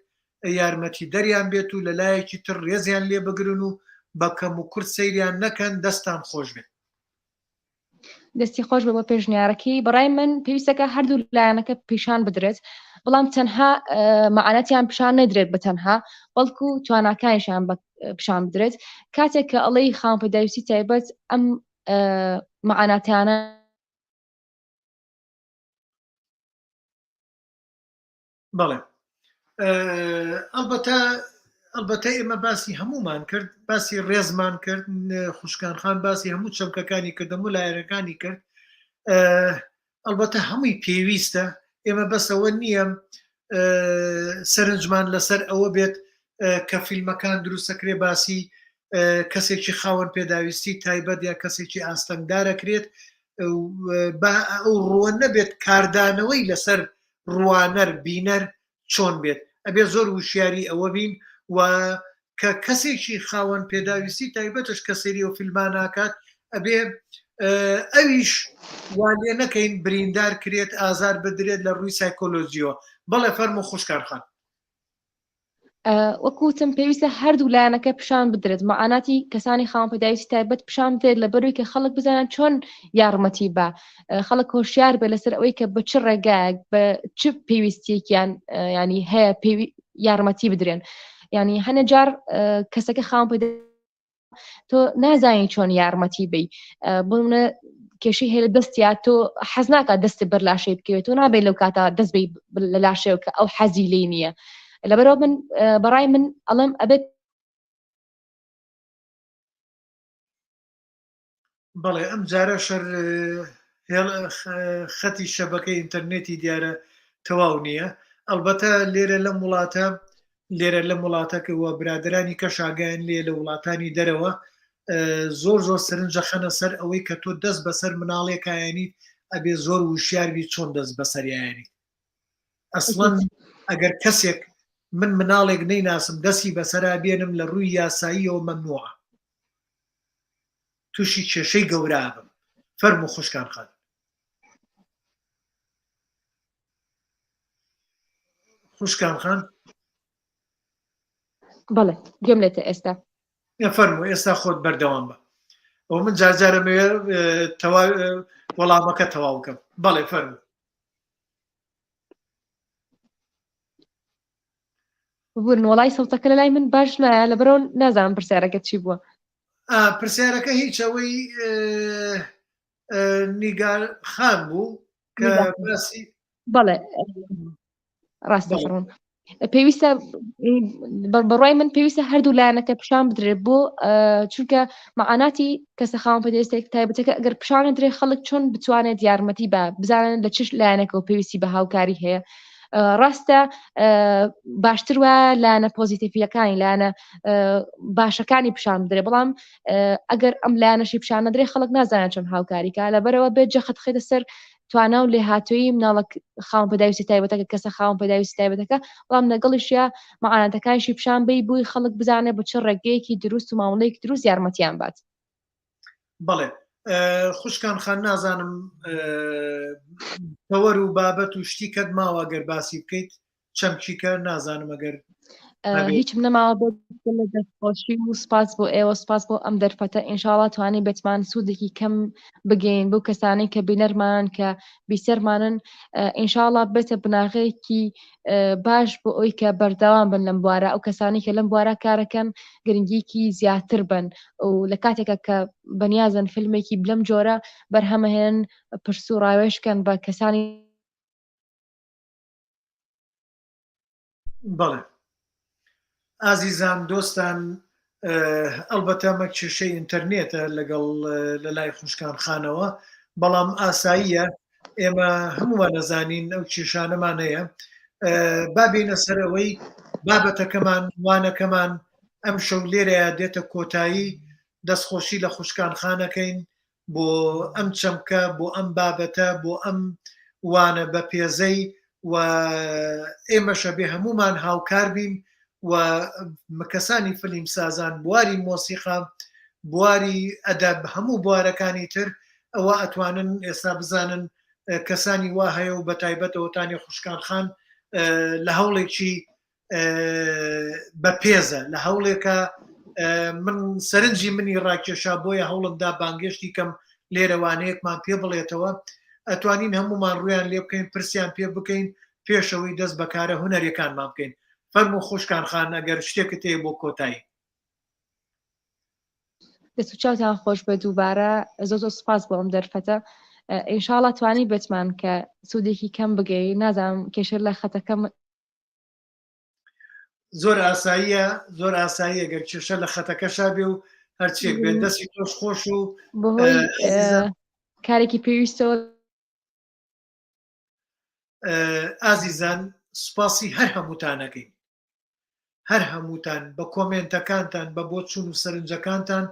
یارمەتیدەریان بێت و لە لایەکی تر ڕێزیان لێ بگرن و بە کەم و کورت سەیریان نەکەن دەستان خۆش بێت. دەستی خۆش بە بۆ پێشنیارەکەی بەڕای من پێویستەکە هەردوو لایەنەکە پیشان بدرێت بەڵام تەنها مەعانەتیان پیشان نەدرێت بە تەنها بەڵکو تواناکانیشان بە پیشان بدرێت کاتێک کە ئەڵەی خاوەن پێداویستی تایبەت ئەم مەعاناتیانە بەڵێ ئەلبەتە ئەلبەتە ئێمە باسی هەمومان کرد باسی ڕێزمان کرد خوشکان خان باسی هەموو چەمکەکانی کرد هەموو لایەنەکانی کرد ئەلبەتە هەمووی پێویستە ئێمە بەسەوە نییە سەرنجمان لەسەر ئەوە بێت کە فیلمەکان دروستەکرێ باسی کەسێکی خاوەن پێداویستی تایبەت یا کەسێکی ئاستەنگدارەکرێت با ئەو ڕووە نەبێت کاردانەوەی لەسەر ڕوانەر بینەر چۆن بێت ئەبێ زۆر وشیاری ئەوە بین و کە کەسێکی خاوەن پێداویستی تایبەتش کە سەیری ئەو فیلمان ناکات ئەبێ ئەویش وا لێ نەکەین بریندار کرێت ئازار بدرێت لە ڕووی سایکۆلۆجیەوە بەڵێ فەرموو خوشکان خان. وەکو وتم پێویستە هەردوو لایەنەکە پیشان بدرێت مەعاناتی کەسانی خاوەن پێداویستی تایبەت پیشان بدرێت لە بەروی کە خەڵک بزانن چۆن یارمەتی بە خەڵک هۆشیار بێ لەسەر ئەوەی کە بە چ ڕێگایەک بە چ پێویستیەکیان ینی هەیە پێوی یارمەتی بدرێن ینی هەنە جار کەسەکە خاوەن پێدا تۆ نازانی چۆن یارمەتی بی بۆ منە کێشەی هەیە لە دەستیا تۆ حەز ناکات دەستی بەر لاشەی بکەوێت تۆ نابێت لەو کاتا دەست بی لە لاشەیەوە کە ئەو حەزی لێ نییە لەبەرەوە من بەڕای من ئەڵێم ئەبێت بەڵێ ئەم جارە شەر خەتی شەبەکەی ئینتەرنێتی دیارە تەواو نییە ئەلبەتە لێرە لەم وڵاتە لێرە لەم وڵاتە کە وە برادرانی کەش ئاگایان لێ لە وڵاتانی دەرەوە زۆر زۆر سەرنجە خەنە سەر ئەوەی کە تۆ دەست بەسەر مناڵێکایەنیت ئەبێ زۆر وشیار بی چۆن دەست بەسەریایەنیت ئەسڵەن ئەگەر کەسێک من مناڵێک نەیناسم دەستی بەسەرا بێنم لە ڕووی یاساییەوە مەمنوعە تووشی کێشەی گەورە بم فەرموو خوشکان خان خوشکان خان بەڵێ گوێم لێتە ئێستا فەرموو ئێستا خۆت بەردەوام بە ئەو من جارجارە تەوا وەڵامەکە تەواو بکەم بەڵێ فەرموو ببورن وەڵای سەوتەکە لە لای من باش نایە لەبەرەوە نازانم پرسیارەکە چی بووە پرسیارەکە هیچ ئەوەی نیگار خان بوو کە باسی بەڵێ ڕاستە فەرموون پێویستە بەڕای من پێویستە هەردوو لایەنەکە پیشان بدرێت بۆ چونکە مەعاناتی کەسە خاوەن پێدەستێک تایبەتەکە ئەگەر پیشان درێ خەڵک چۆن بتوانێت یارمەتی بە بزانن لە چش لایەنەکەەوە پێویستی بە هاوکاری هەیە ڕاستە باشتر وایە لایەنە پۆزیتیفیەکانی لایەنە باشەکانی پیشان بدرێ بەڵام ئەگەر ئەم لایەنەشی پیشان نەدرێ خەڵک نازانێت چۆن هاوکاریکە لەبەرەوە بێت جەخت خێتە سەر توانا و لێهاتوویی مناڵە خاوەن پێداویستی تایبەتەکە کەسە خاوەن پێداویستی تایبەتەکە بەڵام لەگەڵیشیا مەعاناتەکانیشی پیشان بەی بووی خەڵک بزانێت بە چ ڕێگەیەکی دروست و مامەڵەیەکی دروست یارمەتیان بات. بەڵێ خوشکان خان نازانم تەوەر و بابەت و شتی کەت ماوە گەر باسی بکەیت چەمکیکە نازانم ئەگەر هیچم نەماوە بۆ دەستخۆشی و سپاس بۆ ئێوە سپاس بۆ ئەم دەرفەتە ئینشاڵا توانی بتمان سوودێکی کەم بگەین بۆ کەسانی کە بینەرمان کە بیسەرمانن ئینشاڵا بێتە بناغەیەکی باش بۆ ئەوی کە بەردەوام بن لەم بوارە ئەو کەسانی کە لەم بوارە کارەکەن گرنگیکی زیاتر بن و لە کاتێکە کە بەنیازن فیلمێکی بلەم جۆرە بەرهەمەهێن پرس و ڕاوێشکەن بە کەسانی بەڵێ ئازیزان دۆستان ئەڵبەتە ئەمە کێشەی ئینتەرنێتە لەگەڵ لە لای خوشکان خانەوە بەڵام ئاساییە ئێمە هەموومان نەزانین ئەو کێشانەمان هەیە با بینە سەرەوەی بابەتەکەمان وانەکەمان ئەم شەو لێرەیە دێتە کۆتایی دەستخۆشی لە خوشکان خانەکەین بۆ ئەم چەمکە، بۆ ئەم بابەتە، بۆ ئەم وانە بەپێزەی و ئێمەش ئەبێ هەموومان هاوکار بین و کەسانی فلیمسازان بواری مۆسیقا بواری ئەدەب هەموو بوارەکانی تر ئەوە ئەتوانن ئێستا بزانن کەسانی وا هەیە و بەتایبەتەوەتانی خوشکان خان لە هەوڵێکی بەپێزە لە هەوڵێکە من سەرنجی منی ڕاکێشا بۆیە هەوڵمدا بانگێشتی کەم لێرەوانەیەکمان پێ بڵێتەوە ئەتوانین هەمومان ڕویان لێ بکەین پرسیان پێ بکەین پێشەوەی دەست بەکارە هونەریەکانمان بکەین فەرمو خوشکان خان ئەگەر شتێکت هەیە بۆ کۆتایی دەست و چاوتان خۆش بە دووبارە زۆ زۆر سپاس بۆ ئەم دەرفەتە ئینشاڵا توانی بتمان کە سوودێکی کەم بگەی نازانم کێشە لە خەتەکەم زۆر ئاساییە زۆر ئاساییە گەر کێشە لە خەتەکەشا بێ و هەرچیەک بێت دەستی تۆش خۆش و بەهۆی کارێکی پێویستەوە ئازیزان سوپاسی هەر هەمووتانەکەین هەر هەمووتان بە کۆمێنتەکانتان بە بۆچوون و سەرنجەکانتان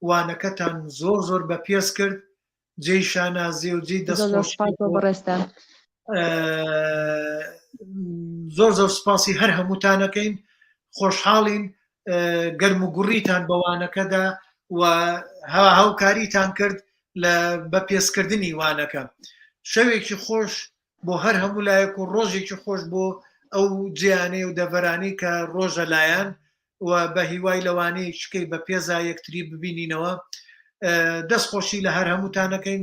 وانەکەتان زۆر زۆر بە پێز کرد جێی شانازی و جێی دەستخۆشی بەڕێزتان زۆر زۆر سپاسی هەر هەمووتانەکەین خۆشحاڵین گەرم و گوڕیتان بەوانەکەدا و هاوکاریتان کرد لە بە پێسکردنی وانەکە شەوێکی خۆش بۆ هەر هەموو لایەک و ڕۆژێکی خۆش بۆ ئەو جیانەی و دەڤەرانەی کە ڕۆژە لایەن و بە هیوای لەوانەیە شکەی بە پێزا یەکتری ببینینەوە. دەست خۆشی لە هەر هەمووتانەکەین.